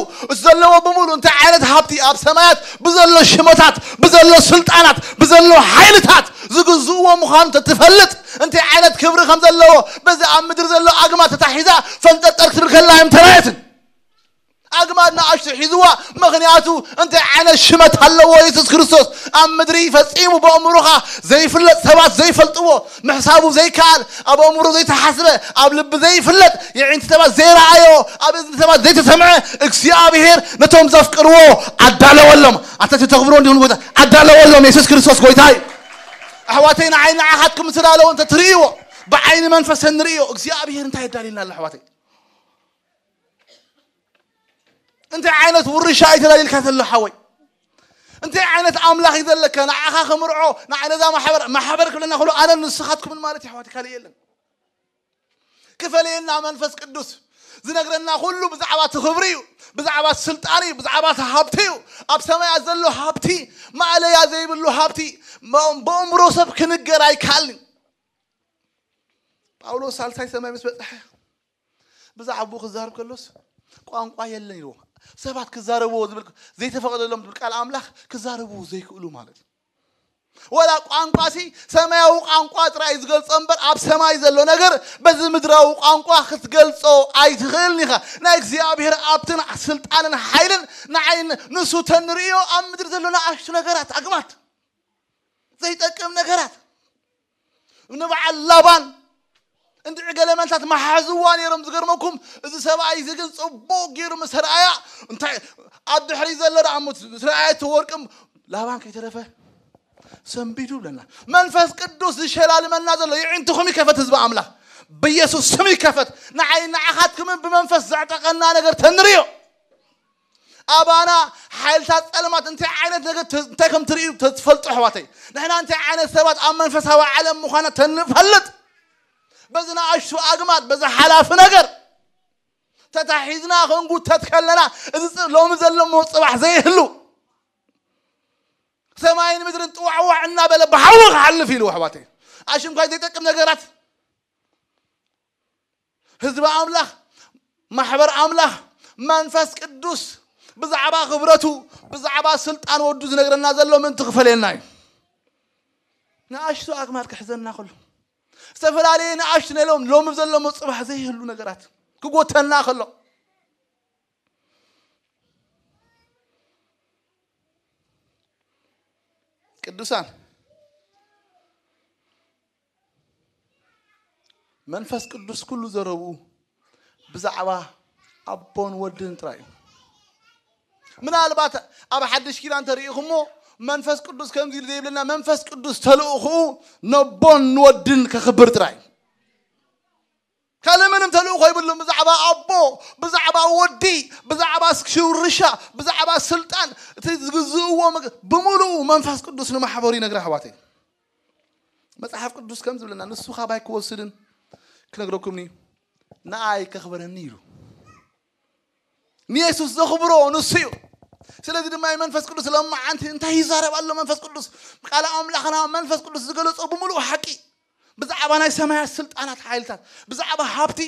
ዘለዎ ብምሉ እንታይ ዓይነት ሃብቲ ኣብ ሰማያት ብዘሎ ሽመታት ብዘሎ ስልጣናት ብዘሎ ሓይልታት ዝግዝእዎ ምዃኑ ተትፈልጥ እንታይ ዓይነት ክብሪ ከም ዘለዎ በዚ ኣብ ምድሪ ዘሎ ኣግማድ ተታሒዛ ፈንጠርጠር ክትብል ከላ እዮም ተራየትን ኣግማድ ንኣሽቱ ሒዝዋ ምኽንያቱ እንታይ ዓይነት ሽመት ኣለዎ የሱስ ክርስቶስ ኣብ ምድሪ ፈጺሙ ብኣእምሮኻ ዘይፍለጥ ሰባት ዘይፈልጥዎ ምሕሳቡ ዘይከኣል ኣብ ኣእምሮ ዘይተሓስበ ኣብ ልቢ ዘይፍለጥ የዒንቲ ሰባት ዘይረኣዮ ኣብ እዝኒ ሰባት ዘይተሰምዐ እግዚኣብሔር ነቶም ዘፍቅርዎ ኣዳለወሎም ኣታ ተተኽብሮ እንዲሁም ጎይታ ኣዳለወሎም የሱስ ክርስቶስ ጎይታ እዩ ኣሕዋተይ ንዓይ ንዓኻትኩም ዝተዳለወ እንተ ትርእይዎ ብዓይኒ መንፈስ ንርእዮ እግዚኣብሔር እንታይ የዳልየልና ኣሎ ኣሕዋተይ እንታይ ዓይነት ውርሻ እዩ ተዳሊልካ ዘሎ ሓወይ እንታይ ዓይነት ኣምላኽ እዩ ዘለካ ንዓኻ ክምርዖ ንዓይ ነዛ ማሕበር ማሕበር ክብለና ክሎ ኣነ ንስኻትኩምን ማለት ይሕዋት ካልእ የለን ክፈለየና መንፈስ ቅዱስ ዝነግረና ኩሉ ብዛዕባ እቲ ክብሪ እዩ፣ ብዛዕባ እቲ ስልጣን እዩ፣ ብዛዕባ እቲ ሃብቲ እዩ። ኣብ ሰማያት ዘሎ ሃብቲ፣ ማእለያ ዘይብሉ ሃብቲ፣ ሞ-፣ ብእምሮ ሰብ ክንገር ኣይከኣልን። ጳውሎስ ሳልሳይ ሰማይ ምስ በጽሐ፣ ብዛዕባኡ ክዛረብ ከሎስ፣ ቋንቋ የለን ኢልዎ። ሰባት ክዛረብዎ ዝብል፣ ዘይተፈቐደሎም ዝብል ቃል ኣምላኽ ክዛረብዎ ዘይክእሉ ማለት እዩ። ወላ ቋንቋ ሲ ሰማያዊ ቋንቋ ጥራይ ዝገልጾ እምበር፣ ኣብ ሰማይ ዘሎ ነገር በዚ ምድራዊ ቋንቋ ክትገልጾ ኣይትኽእልን ኢኻ። ናይ እግዚኣብሔር ኣብትን ስልጣንን ሓይልን ንዓይ ንሱ ተንርእዮ ኣብ ምድሪ ዘሎ ንኣሽቱ ነገራት፣ ኣግማድ፣ ዘይጠቅም ነገራት። ንበዓል ላባን እንድዒ ገለመልታት መሓዝዋ ነይሮም። ዝገርመኩም፣ እዚ ሰብኣይ እዚ ግን ጽቡቕ ገይሩ ምስ ረኣያ፣ እንታይ ኣብ ድሕሪ ዘሎ ደኣ እሞ ምስ ረኣያ እቲ ወርቂ ላባን ከይተረፈ ሰንቢዱ ብለና። መንፈስ ቅዱስ ዝሸላልመና ዘሎ የዒንትኹም ይከፈት፣ ህዝቢ ኣምላኽ፣ ብኢየሱስ ስም ይከፈት። ንዓይ ንዓኻትኩምን ብመንፈስ ዘዕጠቐና ነገር ተንርዮ። ኣባና ሓይልታት ጸልማት እንታይ ዓይነት ነገር ተ-፣ እንታይ ከም ትርእዩ ተ-፣ ትፈልጡ ኣሕዋተይ። ንሕና እንታይ ዓይነት ሰባት ኣብ መንፈሳዊ ዓለም ምዃና ተንፈልጥ። በዚ ንኣሽቱ ኣግማድ፣ በዚ ሓላፊ ነገር ተታሒዝና ክንጉተት ከለና፣ እዚ ጽ-፣ ሎሚ ዘሎ እሞ ጽባሕ ዘይህሉ፣ ሰማይን ምድርን ጥዋዕዋዕ እናበለ ብሓዊ ክሓልፍ ኢሉ ኣሕዋተይ። ኣሽንኳይ ዘይጠቅም ነገራት ህዝቢ ኣምላኽ፣ ማሕበር ኣምላኽ፣ መንፈስ ቅዱስ ብዛዕባ ክብረቱ፣ ብዛዕባ ስልጣን ወዱ ዝነግረና ዘሎ ምእንቲ ክፈልየና እዩ። ንኣሽቱ ኣግማድ ክሕዘና ከሎ፣ ዝተፈላለየ ንኣሽቱ ነሎም ሎሚ ዘሎ እሞ ጽባሕ ዘይህሉ ነገራት ክጎተና ከሎ፣ ቅዱሳን፣ መንፈስ ቅዱስ ኩሉ ዘረብኡ ብዛዕባ ኣቦን ወድን ጥራይ እዩ። ምናልባት ኣብ ሓድሽ ኪዳን ተሪኢኹሞ፣ መንፈስ ቅዱስ ከምዚ ኢሉ ዘይብለና፣ መንፈስ ቅዱስ ተልእኹኡ ነቦን ንወድን ከኽብር ጥራይ እዩ። ካልእ ምንም ተልእኾ ይብሉን። ብዛዕባ ኣቦ፣ ብዛዕባ ወዲ፣ ብዛዕባ ሽውርሻ፣ ብዛዕባ ስልጣን፣ እቲ ዝግዝእዎ መግ-፣ ብምሉኡ መንፈስ ቅዱስ ንማሕበሩ ይነግር ኣሕዋተይ። መጽሓፍ ቅዱስ ከም ዝብለና፣ ንሱ ካባይ ክወስድን ክነግረኩም እዩ፣ ንኣይ ከኽብረኒ ኢሉ። ንየሱስ ዘኽብሮ ንሱ እዩ። ስለዚ ድማ መንፈስ ቅዱስ ለማዓንቲ እንታይ ይዛረብ ኣሎ መንፈስ ቅዱስ? ቃል ኣምላኽና መንፈስ ቅዱስ ዝገለጾ ብምሉእ ሓቂ፣ ብዛዕባ ናይ ሰማያት ስልጣናት ሓይልታት፣ ብዛዕባ ሃብቲ።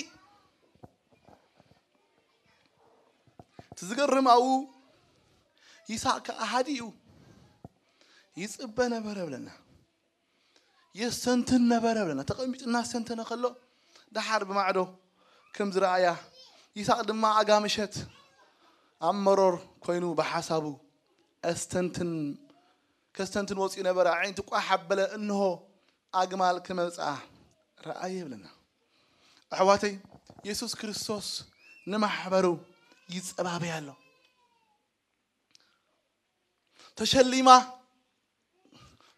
እቲ ዝገርም ኣብኡ ይስሐቅ ከኣ ሃዲኡ ይጽበ ነበረ ብለና። የስተንትን ነበረ ብለና። ተቐሚጡ እናስተንተነ ከሎ፣ ደሓር ብማዕዶ ከም ዝረኣያ፣ ይስሐቅ ድማ ኣጋ ምሸት ኣብ መሮር ኮይኑ ብሓሳቡ ኣስተንትን፣ ከስተንትን ወፂኡ ነበረ። ኣዒንቲ ቋሕ ኣበለ፣ እንሆ ኣግማል ክመፅኣ ረኣየ ብለና። ኣሕዋተይ፣ የሱስ ክርስቶስ ንማሕበሩ ይፀባበያ ኣሎ። ተሸሊማ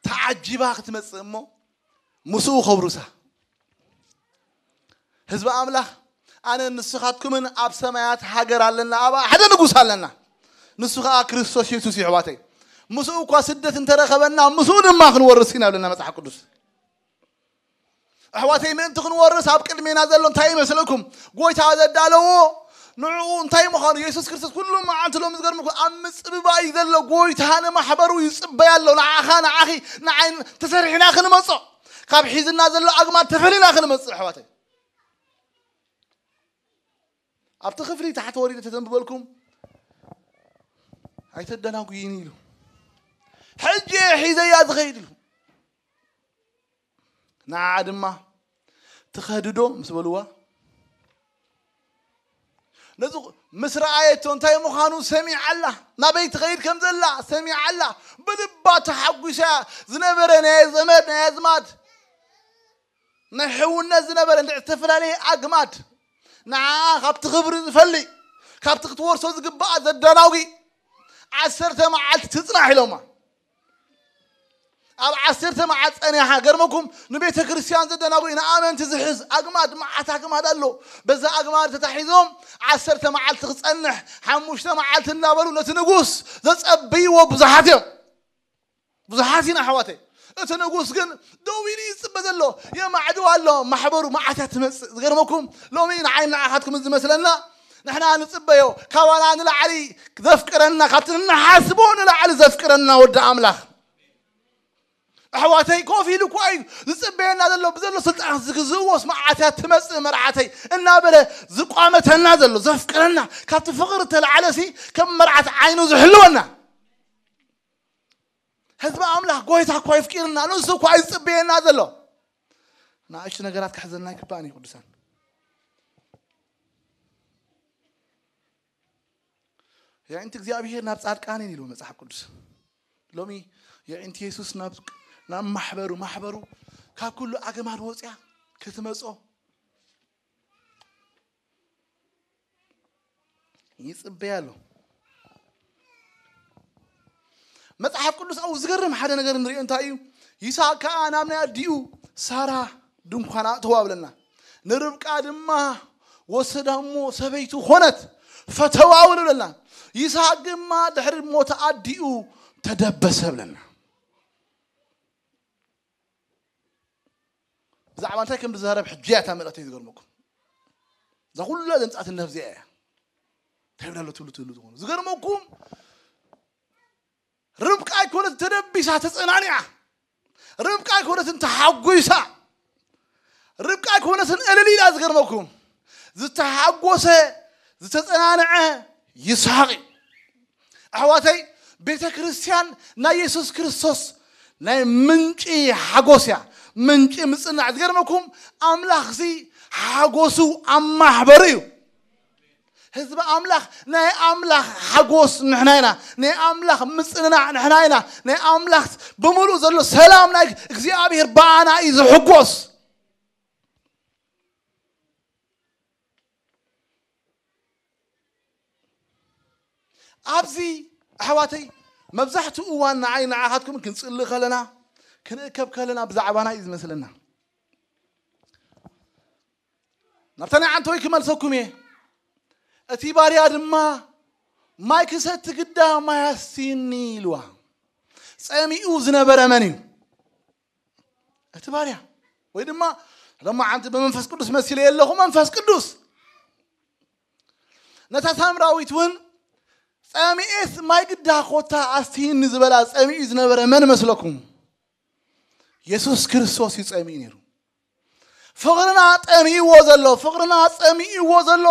ተዓጂባ ክትመጽእ እሞ ምስኡ ከብሩሳ። ህዝቢ ኣምላኽ፣ ኣነ ንስኻትኩምን ኣብ ሰማያት ሃገር ኣለና፣ ኣብኣ ሓደ ንጉስ ኣለና፣ ንሱ ኸኣ ክርስቶስ የሱስ እዩ። ኣሕዋተይ፣ ምስኡ እኳ ስደት እንተረኸበና፣ ምስኡ ድማ ክንወርስ ኢና ብለና መጽሓፍ ቅዱስ። ኣሕዋተይ፣ ምእንቲ ክንወርስ ኣብ ቅድሜና ዘሎ እንታይ ይመስለኩም? ጎይታ ዘዳለዎ ንዕኡ እንታይ ምዃኑ፣ የሱስ ክርስቶስ ኩሉ መዓልቲ ሎም ዝገርምኩ ኣብ ምጽብባይ ዘሎ ጎይታ ንማሕበሩ ይጽበያ ኣሎ። ንዓኻ፣ ንዓኺ፣ ንዓይ ተሰሪሕና ክንመጾ፣ ካብ ሒዝና ዘሎ ኣግማድ ተፈሊና ክንመጽእ ኣሕዋተይ። ኣብቲ ክፍሊ ታሕቲ ወሪደ ተዘንብበልኩም ኣይተደናጉይኒ ኢሉ። ሕጂ እየ ሒዘያ ዝኸይድ ኢሉ። ንዓ ድማ ትኸድዶ ምስ በልዋ፣ ነዚ ምስ ረኣየቶ እንታይ ምዃኑ ሰሚዓ ኣላ። ናበይ ትኸይድ ከም ዘላ ሰሚዓ ኣላ። ብልባ ተሓጒሳ ዝነበረ ናይ ዘመድ ናይ ኣዝማድ ናይ ሕውነት ዝነበረ እንድዒ ዝተፈላለየ ኣግማድ ንዓ ካብቲ ክብሪ ዝፈሊ ካብቲ ክትወርሶ ዝግባኣ ዘዳናጉ ዓሰርተ መዓልቲ ትጽናሕ ኢሎማ። ኣብ ዓሰርተ መዓልቲ ጸኒሓ፣ ገርመኩም ንቤተ ክርስቲያን ዘደናጉ ንኣመንቲ ዝሕዝ ኣግማድ፣ መዓት ኣግማድ ኣሎ። በዛ ኣግማድ ተታሒዞም ዓሰርተ መዓልቲ ክጸንሕ፣ ሓሙሽተ መዓልቲ እናበሉ ነቲ ንጉስ ዘጸብይዎ ብዙሓት እዮም። ብዙሓት ኢና ኣሕዋተይ። እቲ ንጉስ ግን ደው ኢሉ ይጽበ ኣሎ፣ የማዕድው ኣሎ። ማሕበሩ መዓት እያ ትመጽእ። ዝገርመኩም፣ ሎሚ ንዓይ ንዓኻትኩም ዝመስለና፣ ንሕና ንጽበዮ፣ ካባና ንላዕሊ ዘፍቅረና፣ ካብቲ ንሓስቦ ንላዕሊ ዘፍቅረና ወዲ ኣምላኽ። ኣሕዋተይ፣ ኮፍ ኢሉ እኳ እዩ ዝጽበየና ዘሎ። ብዘሎ ስልጣን ዝግዝእዎስ መዓት እያ ትመጽእ መርዓተይ እናበለ ዝቋመተና ዘሎ፣ ዘፍቅረና፣ ካብቲ ፍቕሪ እተላዕለሲ ከም መርዓት ዓይኑ ዝሕልወና። ህዝቢ ኣምላኽ ጎይታ እኳ የፍቂርና፣ ንሱ እኳ እዩ ዝጽበየና ዘሎ። ንኣሽቱ ነገራት ክሕዘልና ኣይግባእን እዩ ቅዱሳን። የዒንቲ እግዚኣብሔር ናብ ጻድቃን ኢሉ መጽሓፍ ቅዱስ። ሎሚ የዒንቲ የሱስ ናብ፣ ናብ ማሕበሩ፣ ማሕበሩ ካብ ኩሉ ኣገማድ ወጽያ ክትመጾ ይጽበያ ኣሎ። መጽሓፍ ቅዱስ ኣብኡ ዝገርም ሓደ ነገር ንሪኦ እንታይ እዩ? ይስሐቅ ከኣ ናብ ናይ ኣዲኡ ሳራ ድንኳን ኣእተዋ ብለና። ንርብቃ ድማ ወሰዳ እሞ ሰበይቱ ኾነት፣ ፈተዋ እውን ብለና። ይስሐቅ ድማ ድሕሪ ሞት ኣዲኡ ተደበሰ ብለና። ብዛዕባ እንታይ ከም ዝዛረብ ሕጂ እያ እታ መልእኽተይ ዝገርመኩም። እዛ ኩላ ዘምጻት ነፍዚኣ እያ። እንታይ ይብላ ኣሎ ትብሉ ትብሉ ዝኾኑ። ዝገርመኩም ርብቃ ኣይኮነትን ተደቢሳ ተጸናኒዓ። ርብቃ ኣይኮነትን ተሓጒሳ። ርብቃ ኣይኮነትን እልል ኢላ። ዝገርመኩም ዝተሓጎሰ ዝተጸናንዐ ይስሐቅ እዩ። ኣሕዋተይ፣ ቤተ ክርስቲያን ናይ የሱስ ክርስቶስ ናይ ምንጪ ሓጎስ እያ፣ ምንጪ ምጽናዕ። ዝገርመኩም ኣምላኽሲ ሓጎሱ ኣብ ማሕበሩ እዩ። ህዝቢ ኣምላኽ ናይ ኣምላኽ ሓጎስ ንሕና ኢና። ናይ ኣምላኽ ምጽንናዕ ንሕና ኢና። ናይ ኣምላኽ ብምሉእ ዘሎ ሰላም ናይ እግዚኣብሔር ብኣና እዩ ዝሕጎስ። ኣብዚ ኣሕዋተይ መብዛሕትኡ እዋን ንዓይ ንዓኻትኩም ክንጽሊ ከለና ክንእከብ ከለና ብዛዕባና እዩ ዝመስለና። ናብታ ናይ ዓንተወይ ክመልሰኩም እየ። እቲ ባርያ ድማ ማይ ክሰቲ ግዳ ማይ ኣስቲኒ ኢልዋ። ጸሚኡ ዝነበረ መን እዩ? እቲ ባርያ። ወይ ድማ ሎማዓንቲ ብመንፈስ ቅዱስ መሲለ የለኹ መንፈስ ቅዱስ። ነታ ሳምራዊት እውን ጸሚኤስ ማይ ግዳ ኮታ ኣስቲኒ ዝበላ ጸሚኡ ዝነበረ መን መስለኩም? የሱስ ክርስቶስ እዩ ጸሚኡ ነይሩ። ፍቕርና ጠሚእዎ ዘሎ፣ ፍቕርና ጸሚእዎ ዘሎ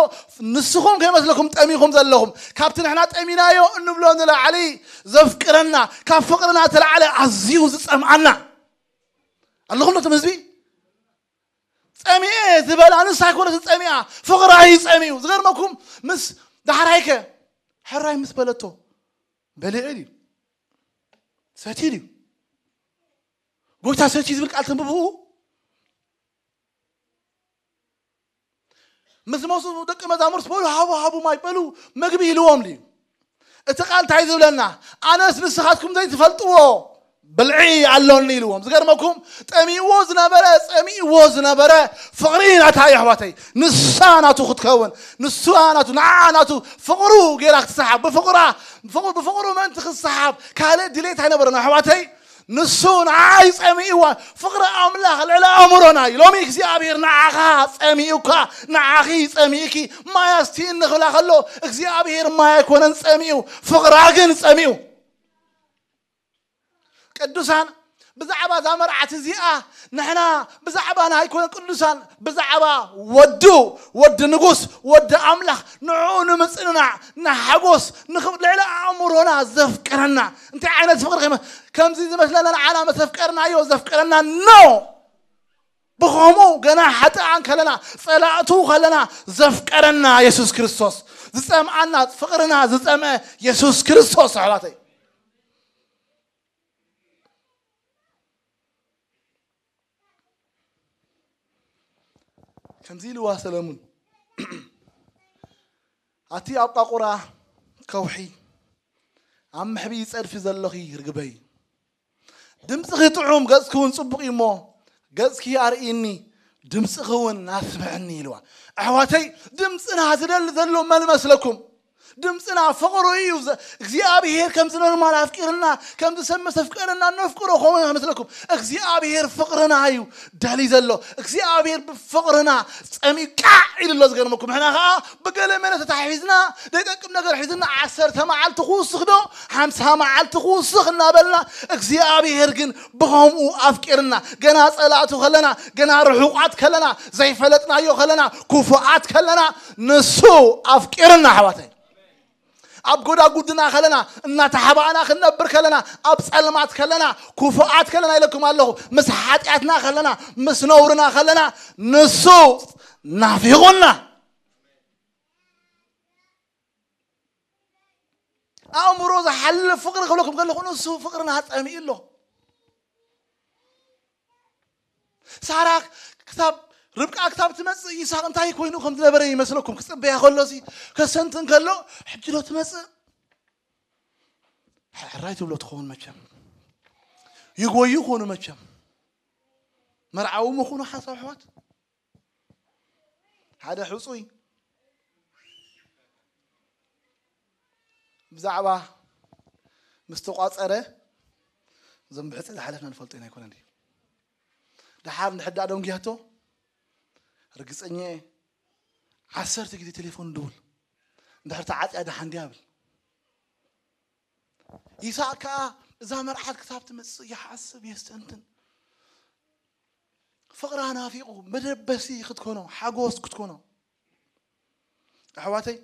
ንስኹም ከይመስለኩም ጠሚኹም ዘለኹም። ካብቲ ንሕና ጠሚናዮ እንብሎ ንላዕሊ ዘፍቅረና፣ ካብ ፍቕርና ተላዕለ ኣዝዩ ዝጸምኣና። ኣለኹም ዶ እቶም ህዝቢ? ጸሚኤ ዝበላ ንሳ ኣይኮነትን ጸሚኣ፣ ፍቕራ እዩ ጸሚኡ። ዝገርመኩም ምስ ዳሕራይከ ሕራይ ምስ በለቶ በሊዑ ድዩ? ሰትዩ ድዩ? ጎይታ ሰትዩ ዝብል ቃል ተንብብኡ። ምስ መሱ ደቂ መዛሙርት በሉ፣ ሃቡ፣ ሃቡ ማይ በሉ፣ ምግቢ ኢልዎም ድዩ? እቲ ቃል እንታይ ዝብለና? ኣነስ ንስኻትኩም ዘይትፈልጥዎ ብልዒ ኣሎኒ ኢልዎም። ዝገርመኩም፣ ጠሚእዎ ዝነበረ፣ ጸሚእዎ ዝነበረ ፍቕሪ ናታ እዩ፣ ኣሕዋተይ። ንሳ ናቱ ክትከውን፣ ንሳ ናቱ፣ ንዓ ናቱ ፍቕሩ ጌራ ክትሰሓብ፣ ብፍቕራ፣ ብፍቕሩ፣ ብፍቕሩ ምእንቲ ክትሰሓብ ካልእ ድሌት ኣይነበረን፣ ኣሕዋተይ። ንሱ ንዓይ ጸሚእዋ። ፍቕሪ ኣምላኽ ልዕሊ ኣእምሮና እዩ። ሎሚ እግዚኣብሔር ንዓኻ ጸሚኡካ፣ ንዓኺ ጸሚእኪ፣ ማይ ኣስቲኒ ክብላ ከሎ፣ እግዚኣብሔር ማይ ኣይኮነን ጸሚኡ፣ ፍቕራ ግን ጸሚኡ። ቅዱሳን፣ ብዛዕባ እዛ መርዓት እዚኣ ንሕና ብዛዕባና ኣይኮነን ቅዱሳን፣ ብዛዕባ ወዱ፣ ወዲ ንጉስ፣ ወዲ ኣምላኽ፣ ንዕኡ ንምጽንናዕ፣ ንሓጎስ፣ ንኽብ-፣ ልዕሊ ኣእምሮና ዘፍቅረና። እንታይ ዓይነት ፍቕሪ ከመ-፣ ከምዚ ዝመስለና ንዓና መስ ኣፍቀርናዮ ዘፍቅረና? ኖ! ብኸምኡ ገና ሓጥኣን ከለና፣ ጸላእቱ ከለና ዘፍቀረና የሱስ ክርስቶስ፣ ዝጸምኣና፣ ፍቕርና ዝጸምአ የሱስ ክርስቶስ፣ ኣሕዋተይ። ከምዚ ኢልዋ ሰለሙን፣ ኣቲ ኣብ ቋቑራ ከውሒ፣ ኣብ መሕብኢ ጸድፊ ዘለኺ ርግበይ፣ ድምጽኺ ጥዑም፣ ገጽኪ እውን ጽቡቕ እዩ እሞ፣ ገጽኪ ኣርእይኒ፣ ድምጽኺ እውን ኣስምዕኒ ኢልዋ። ኣሕዋተይ፣ ድምጽና ዝደሊ ዘሎ መን መስለኩም? ድምፅና ፍቕሩ እዩ። ዘ- እግዚኣብሔር ከምዚ ኖርማል ኣፍቂርና፣ ከምዚ ሰብ መሰፍቀረና ነፍቅሮ ከመይ ይመስለኩም? እግዚኣብሔር ፍቕርና እዩ ደሊ ዘሎ። እግዚኣብሔር ብፍቕርና ጸሚዩ ቃዕ ኢሉ ኣሎ። ዝገርመኩም፣ ንሕና ኸዓ ብገለ መለ ተታሒዝና፣ ዘይጠቅም ነገር ሒዝና፣ ዓሰርተ መዓልቲ ክውስኽ ዶ ሓምሳ መዓልቲ ክውስኽ እናበልና፣ እግዚኣብሔር ግን ብኸምኡ ኣፍቂርና። ገና ጸላእቱ ከለና፣ ገና ርሑቓት ከለና፣ ዘይፈለጥናዮ ከለና፣ ክፉኣት ከለና፣ ንሱ ኣፍቂርና፣ ኣሕዋተይ። ኣብ ጎዳጉድና ከለና፣ እናተሓባእና ክንነብር ከለና፣ ኣብ ጸልማት ከለና፣ ክፉኣት ከለና ኢለኩም ኣለኹ፣ ምስ ሓጢኣትና ከለና፣ ምስ ነውርና ከለና፣ ንሱ ናፊቑና። ኣእምሮ ዝሓልፍ ፍቕሪ ክብለኩም ከለኹ፣ ንሱ ፍቕርና ጸሚኡ ኣሎ። ሳራ ክሳብ፣ ርብቃ ክሳብ ትመጽእ ይስሐቅ እንታይ ኮይኑ ከም ዝነበረ ይመስለኩም? ክጽበያ ከሎ ሲ፣ ከሰንትን ከሎ፣ ሕጂ ዶ ትመጽእ? ሕራይ ትብሎ ትኸውን መቸም። ይጎዩ ይኾኑ መቸም። መርዓዊ ምኹኑ ሓሳብ ኣሕዋት። ሓደ ሕጹይ ብዛዕባ ምስ ተቋጸረ፣ እዞም ብሕጺ ዝሓለፍና ንፈልጦ ኢና ኣይኮነን ድዩ? ደሓር እንድሕር ደኣ ደንጉያቶ፣ ርግጸኛ እየ፣ ዓሰርተ ግዜ ቴሌፎን ድውል፣ እንድሕር ተዓጽያ ደሓን ድያ ብል። ይስሐቅ ከኣ እዛ መርዓት ክሳብ ትመጽእ ይሓስብ የስተንትን። ፍቕራ ናፊቑ መደበሲ ክትኮኖ፣ ሓጎስ ክትኮኖ። ኣሕዋተይ፣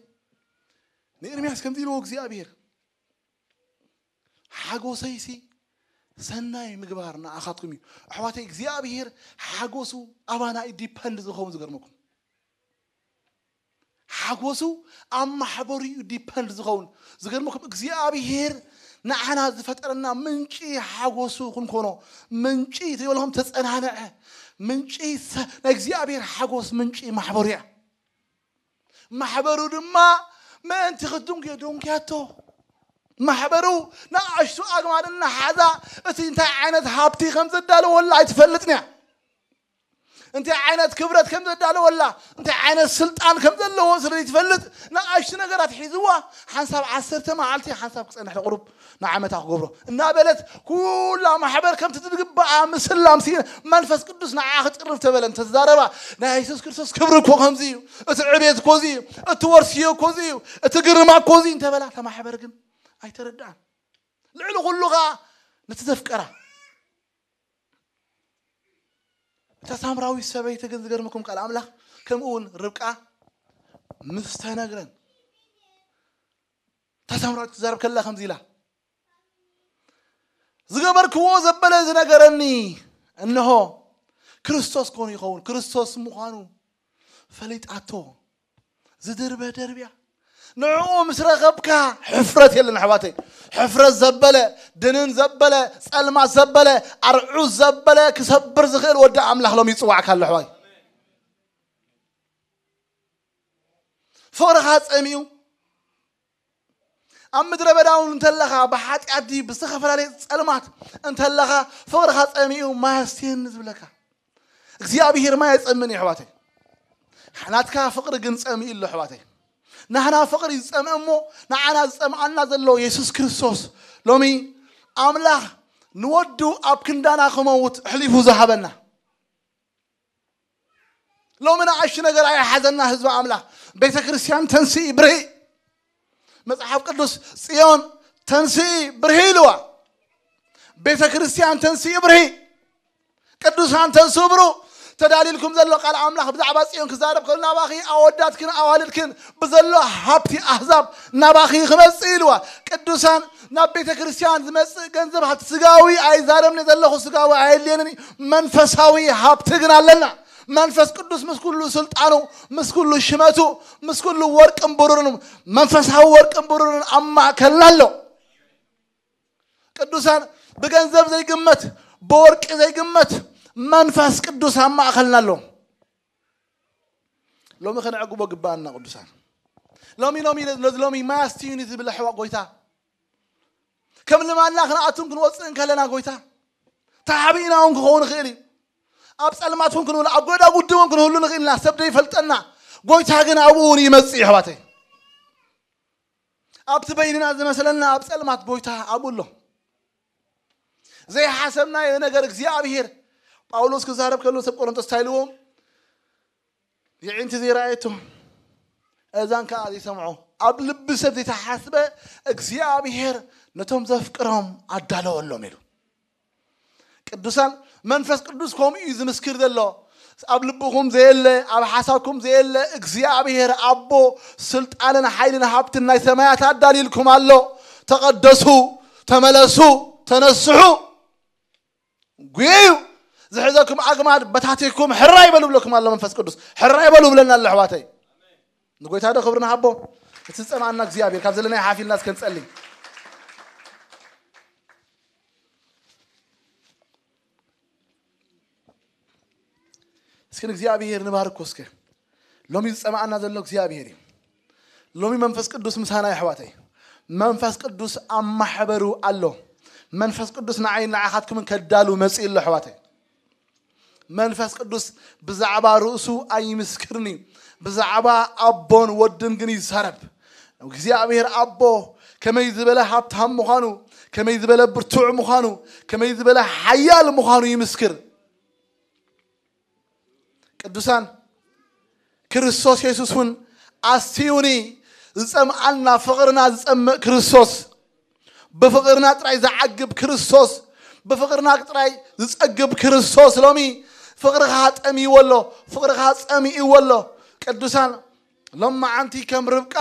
ንኤርምያስ ከምዚ ኢልዎ እግዚኣብሔር፣ ሓጎሰይሲ ሰናይ ምግባር ንኣኻትኩም እዩ። ኣሕዋተይ፣ እግዚኣብሔር ሓጎሱ ኣባና እዩ ዲፐንድ ዝኸውን። ዝገርመኩም፣ ሓጎሱ ኣብ ማሕበሩ እዩ ዲፐንድ ዝኸውን። ዝገርመኩም፣ እግዚኣብሔር ንዓና ዝፈጠረና ምንጪ ሓጎሱ ክንኮኖ፣ ምንጪ ዘይበልኹም ተጸናንዐ፣ ምንጪ ሰ-፣ ናይ እግዚኣብሔር ሓጎስ ምንጪ ማሕበሩ እያ። ማሕበሩ ድማ ምእንቲ ክትድንጉዮ ደንጉያቶ። ማሕበሩ ንኣሽቱ ኣግማል እናሓዛ እቲ እንታይ ዓይነት ሃብቲ ከም ዘዳለወላ ኣይትፈልጥን እያ። እንታይ ዓይነት ክብረት ከም ዘዳለወላ፣ እንታይ ዓይነት ስልጣን ከም ዘለዎ ስለ ዘይትፈልጥ፣ ንኣሽቱ ነገራት ሒዝዋ፣ ሓንሳብ ዓሰርተ መዓልቲ፣ ሓንሳብ ክጸንሕ ቁሩብ ንዓመታ ክገብሮ እናበለት፣ ኩላ ማሕበር ከምቲ ዝግባኣ ምስላም ሲ፣ መንፈስ ቅዱስ ንዓ ክጥርፍ ተበለ እንተተዛረባ፣ ናይ የሱስ ክርስቶስ ክብሪ እኮ ከምዚ እዩ፣ እቲ ዕቤት እኮ እዚ እዩ፣ እቲ ወርሲ እኮ እዚ እዩ፣ እቲ ግርማ እኮ እዚ እንተበላ፣ እታ ማሕበር ግን ኣይተረድኣን። ልዕሊ ኩሉ ኸኣ ነቲ ዘፍቀራ እታ ሳምራዊት ሰበይቲ ግን ዝገርመኩም ቃል ኣምላኽ፣ ከምኡ እውን ርብቃ ምስ ተነግረን፣ እታ ሳምራዊት ትዛረብ ከላ ከምዚ ኢላ፣ "ዝገበርክዎ ዘበለ ዝነገረኒ፣ እንሆ ክርስቶስ ኮኑ ይኸውን፣ ክርስቶስ ምዃኑ ፈሊጣቶ፣ ዝድርበ ደርብያ። ንዕኡ ምስ ረኸብካ ሕፍረት የለን ኣሕዋተይ። ሕፍረት ዘበለ፣ ድንን ዘበለ፣ ጸልማት ዘበለ፣ ኣርዑት ዘበለ ክሰብር ዝኽእል ወዲ ኣምላኽ ሎም ይጽዋዕካ ኣሎ ኣሕዋይ። ፍቕርኻ ጸሚኡ ኣብ ምድረ በዳ እውን እንተለኻ፣ ብሓጢኣት ድዩ ብዝተፈላለየ ጸልማት እንተለኻ፣ ፍቕርኻ ጸሚኡ ማይ ኣስትየኒ ዝብለካ እግዚኣብሔር ማይ ኣይጸምን እዩ ኣሕዋተይ። ናትካ ፍቕሪ ግን ጸሚኡ ኣሎ ኣሕዋተይ። ናህና ፍቕሪ ዝጸምአ እሞ ንዓና ዝጸምኣና ዘሎ የሱስ ክርስቶስ ሎሚ ኣምላኽ ንወዱ ኣብ ክንዳና ክመውት ኣሕሊፉ ዝሃበና። ሎሚ ንኣሽቱ ነገር ኣይሓዘና ህዝቢ ኣምላኽ። ቤተ ክርስቲያን ተንስኢ ብርሂ። መጽሓፍ ቅዱስ ጽዮን ተንስኢ ብርሂ ኢልዋ። ቤተ ክርስቲያን ተንስኢ ብርሂ። ቅዱሳን ተንስኡ ብሩ። ተዳሊልኩም ዘሎ ቃል ኣምላኽ ብዛዕባ ጽዮን ክዛረብ ከሎ ናባኺ ኣወዳትክን ኣዋልድክን ብዘሎ ሃብቲ ኣህዛብ ናባኺ ክመጽእ ኢልዋ። ቅዱሳን ናብ ቤተ ክርስቲያን ዝመጽእ ገንዘብ ሃብቲ ስጋዊ ኣይዛረብን ዘለኹ፣ ስጋዊ ኣየድልየንን እዩ። መንፈሳዊ ሃብቲ ግን ኣለና። መንፈስ ቅዱስ ምስ ኩሉ ስልጣኑ፣ ምስ ኩሉ ሽመቱ፣ ምስ ኩሉ ወርቅን ብሩርን፣ መንፈሳዊ ወርቅን ብሩርን ኣብ ማእከልና ኣሎ። ቅዱሳን ብገንዘብ ዘይግመት፣ ብወርቂ ዘይግመት መንፈስ ቅዱስ ኣብ ማእከልና ኣሎ። ሎሚ ከነዕግቦ ግባኣና ቅዱሳን። ሎሚ፣ ሎሚ፣ ነዚ ሎሚ ማይ ኣስትዩኒ ዝብል ኣሕዋ ጎይታ፣ ከም ልማድና ክንኣቱን ክንወፅእን ከለና ጎይታ፣ ተሓቢእና እውን ክኸውን ይኽእል እዩ። ኣብ ጸልማት እውን ክንውል፣ ኣብ ጎዳጉዲ እውን ክንህሉ ንኽእል ኢና። ሰብ ዘይፈልጠና፣ ጎይታ ግን ኣብኡ እውን ይመጽእ እዩ ኣሕዋተይ። ኣብቲ በይንና ዝመስለና ኣብ ጸልማት ጎይታ ኣብኡ ኣሎ። ዘይሓሰብናዮ ነገር እግዚኣብሔር፣ ጳውሎስ ክዛረብ ከሎ ሰብ ቆሮንቶስ እንታይ ኢልዎም? የዒንቲ ዘይረኣየቶ፣ እዛን ከዓ ዘይሰምዖ፣ ኣብ ልቢ ሰብ ዘይተሓስበ እግዚኣብሔር ነቶም ዘፍቅሮም ኣዳለወሎም ኢሉ። ቅዱሳን፣ መንፈስ ቅዱስ ከምኡ እዩ ዝምስክር ዘሎ። ኣብ ልብኹም ዘየለ፣ ኣብ ሓሳብኩም ዘየለ እግዚኣብሔር ኣቦ ስልጣንን ሓይልን ሃብትን ናይ ሰማያት ኣዳልይልኩም ኣሎ። ተቐደሱ፣ ተመለሱ፣ ተነስሑ። ጉየዩ፣ ዝሕዘኩም ኣግማድ በታቲኩም ሕራይ በሉ ብለኩም ኣሎ መንፈስ ቅዱስ። ሕራይ በሉ ብለና ኣሎ ኣሕዋተይ። ንጎይታ ዶ ክብሪ ንሃቦ? እቲ ዝጸምኣና እግዚኣብሔር ካብ ዘለናዮ ሓፍ ኢልና እስከ ንጸሊ። እስኪ ንእግዚኣብሔር ንባርኮ እስከ። ሎሚ ዝጸምኣና ዘሎ እግዚኣብሔር እዩ። ሎሚ መንፈስ ቅዱስ ምሳና ኣሕዋተይ። መንፈስ ቅዱስ ኣብ ማሕበሩ ኣሎ። መንፈስ ቅዱስ ንዓይ ንዓኻትኩምን ከዳሉ መጺኡ ኣሎ ኣሕዋተይ። መንፈስ ቅዱስ ብዛዕባ ርእሱ ኣይምስክርን እዩ። ብዛዕባ ኣቦን ወድን ግን ይዛረብ። እግዚኣብሔር ኣቦ ከመይ ዝበለ ሃብታም ምዃኑ፣ ከመይ ዝበለ ብርቱዕ ምዃኑ፣ ከመይ ዝበለ ሓያል ምዃኑ ይምስክር። ቅዱሳን፣ ክርስቶስ የሱስ እውን ኣስቲዩኒ ዝጸምኣና፣ ፍቕርና ዝጸምእ ክርስቶስ፣ ብፍቕርና ጥራይ ዝዓግብ ክርስቶስ፣ ብፍቕርና ጥራይ ዝጸግብ ክርስቶስ ሎሚ ፍቕርኻ ጠምይዎ ኣሎ፣ ፍቕርኻ ጸሚእዎ ኣሎ። ቅዱሳን፣ ሎማዓንቲ ከም ርብቃ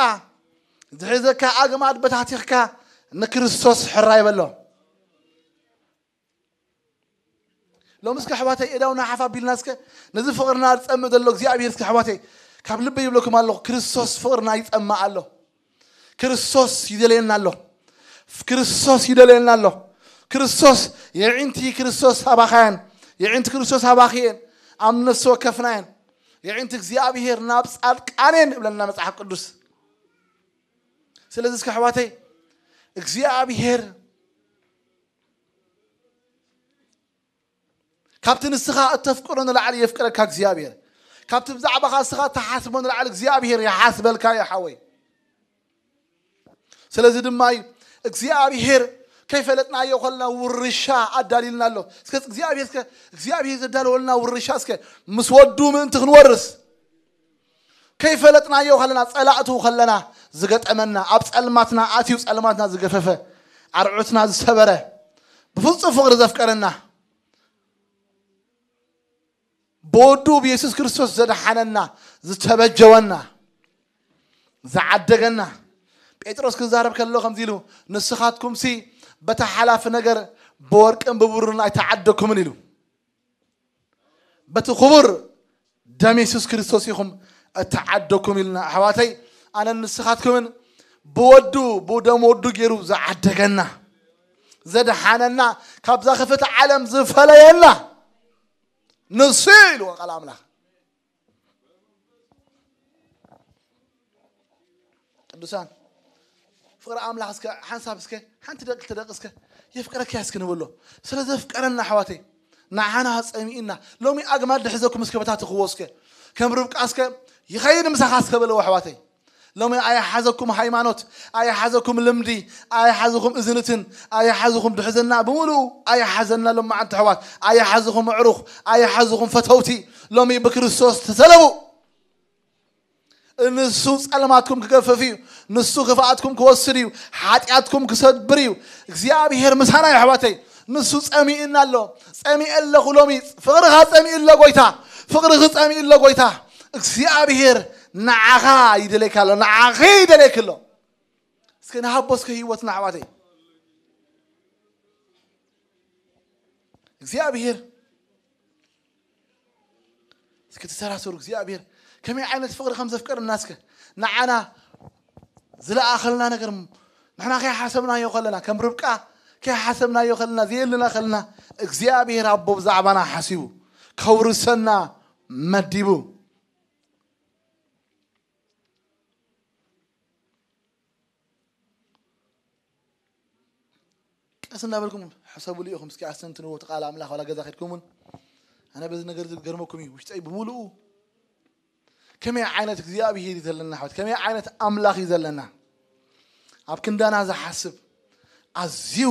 ዝሕዘካ ኣግማድ በታቲኽካ ንክርስቶስ ሕራይ በሎ። ሎሚ እስከ ኣሕዋተይ፣ እዳውና ሓፍ ኣቢልና እስከ ነዚ ፍቕርና ዝጸምእ ዘሎ እግዚኣብሔር እስከ ኣሕዋተይ፣ ካብ ልበይ ይብለኩም ኣለኹ፣ ክርስቶስ ፍቕርና ይጸምእ ኣሎ። ክርስቶስ ይደልየና ኣሎ። ክርስቶስ ይደልየና ኣሎ። ክርስቶስ፣ የዒንቲ ክርስቶስ ኣባኻየን፣ የዒንቲ ክርስቶስ ኣባኽየን፣ ኣብ ነፍሲ ወከፍናየን። የዒንቲ እግዚኣብሔር ናብ ጻድቃኔን እብለና መጽሓፍ ቅዱስ። ስለዚ እስከ ኣሕዋተይ፣ እግዚኣብሔር ካብቲ ንስኻ እተፍቅሮ ንላዕሊ የፍቅረካ እግዚኣብሔር። ካብቲ ብዛዕባኻ ንስኻ እትሓስቦ ንላዕሊ እግዚኣብሔር ይሓስበልካ እዩ ሓወይ። ስለዚ ድማ እዩ እግዚኣብሔር ከይፈለጥናዮ ከለና ውርሻ ኣዳልዩልና ኣሎ። እስከ እግዚኣብሔር፣ እስከ እግዚኣብሔር ዘዳለወልና ውርሻ እስከ ምስ ወዱ ምእንቲ ክንወርስ፣ ከይፈለጥናዮ ከለና፣ ጸላእቱ ከለና ዝገጠመና፣ ኣብ ጸልማትና ኣትዩ ጸልማትና ዝገፈፈ፣ ኣርዑትና ዝሰበረ፣ ብፍጹም ፍቕሪ ዘፍቀረና፣ ብወዱ ብየሱስ ክርስቶስ ዘድሓነና፣ ዝተበጀወና፣ ዝዓደገና። ጴጥሮስ ክዛረብ ከሎ ከምዚ ኢሉ፣ "ንስኻትኩምሲ በቲ ሓላፊ ነገር ብወርቅን ብብሩርን ኣይተዓደግኩምን" ኢሉ። በቲ ክቡር ደም የሱስ ክርስቶስ ኢኹም እተዓደኩም ኢልና። ኣሕዋተይ፣ ኣነን ንስኻትኩምን ብወዱ፣ ብደም ወዱ ገይሩ ዝዓደገና፣ ዘድሓነና፣ ካብዛ ክፍእቲ ዓለም ዝፈለየና ንሱ እዩ ኢልዎ ቃል ኣምላኽ። ቅዱሳን፣ ፍቕሪ ኣምላኽ እስከ ሓንሳብ እስከ ሓንቲ ደቂ ክልተ ደቂ እስከ የፍቅረካ እስከ ንበሎ። ስለ ዘፍቀረና ኣሕዋተይ፣ ንዓና ጸሚእና። ሎሚ ኣግማድ ድሕዘኩም እስከ በታትኽዎ እስከ። ከም ርብቃ እስከ ይኸይድ ምሳኻ እስከ በለዎ ኣሕዋተይ። ሎሚ ኣይሓዘኩም ሃይማኖት፣ ኣይሓዘኩም ልምዲ፣ ኣይሓዘኩም እዝንትን፣ ኣይሓዘኩም ድሕዘና ብምሉኡ ኣይሓዘና ሎሚ መዓልቲ ኣሕዋት፣ ኣይሓዘኩም ኣዕሩኽ፣ ኣይሓዘኩም ፈተውቲ። ሎሚ ብክርስቶስ ተሰለሙ። ንሱ ጸልማትኩም ክገፍፍ እዩ። ንሱ ክፍኣትኩም ክወስድ እዩ። ሓጢኣትኩም ክሰብር እዩ። እግዚኣብሔር ምሳና እዩ ኣሕዋተይ። ንሱ ጸሚእና ኣሎ። ጸሚእ ኣለኹ ሎሚ። ፍቕርኻ ጸሚእ ኣሎ ጎይታ። ፍቕርኺ ጸሚእ ኣሎ ጎይታ። እግዚኣብሔር ንዓኻ ይደልየካ ኣሎ። ንዓኺ ይደልየኪ ኣሎ። እስከ ንሃቦ እስከ ህይወትና ኣሕዋተይ። እግዚኣብሔር እስኪ ተሰራሰሩ። እግዚኣብሔር ከመይ ዓይነት ፍቕሪ ከም ዘፍቀረና እስከ ንዓና ዝለኣኸልና ነገር ንሕና ከይሓሰብናዮ ከለና፣ ከም ርብቃ ከይሓሰብናዮ ከለና፣ ዘየልና ከለና፣ እግዚኣብሔር ኣቦ ብዛዕባና ሓሲቡ ከውርሰና መዲቡ። ቀስ እንዳበልኩም ሕሰቡሉ ኢኹም። እስኪ ኣስተንትንዎ እቲ ቃል ኣምላኽ። ዋላ ገዛ ከድኩም እውን ኣነ በዚ ነገር እዚ ዝገርመኩም እዩ። ውሽጠይ ብምሉኡ ከመይ ዓይነት እግዚኣብሔር እዩ ዘለና ኣሕዋት፣ ከመይ ዓይነት ኣምላኽ እዩ ዘለና። ኣብ ክንዳና ዝሓስብ ኣዝዩ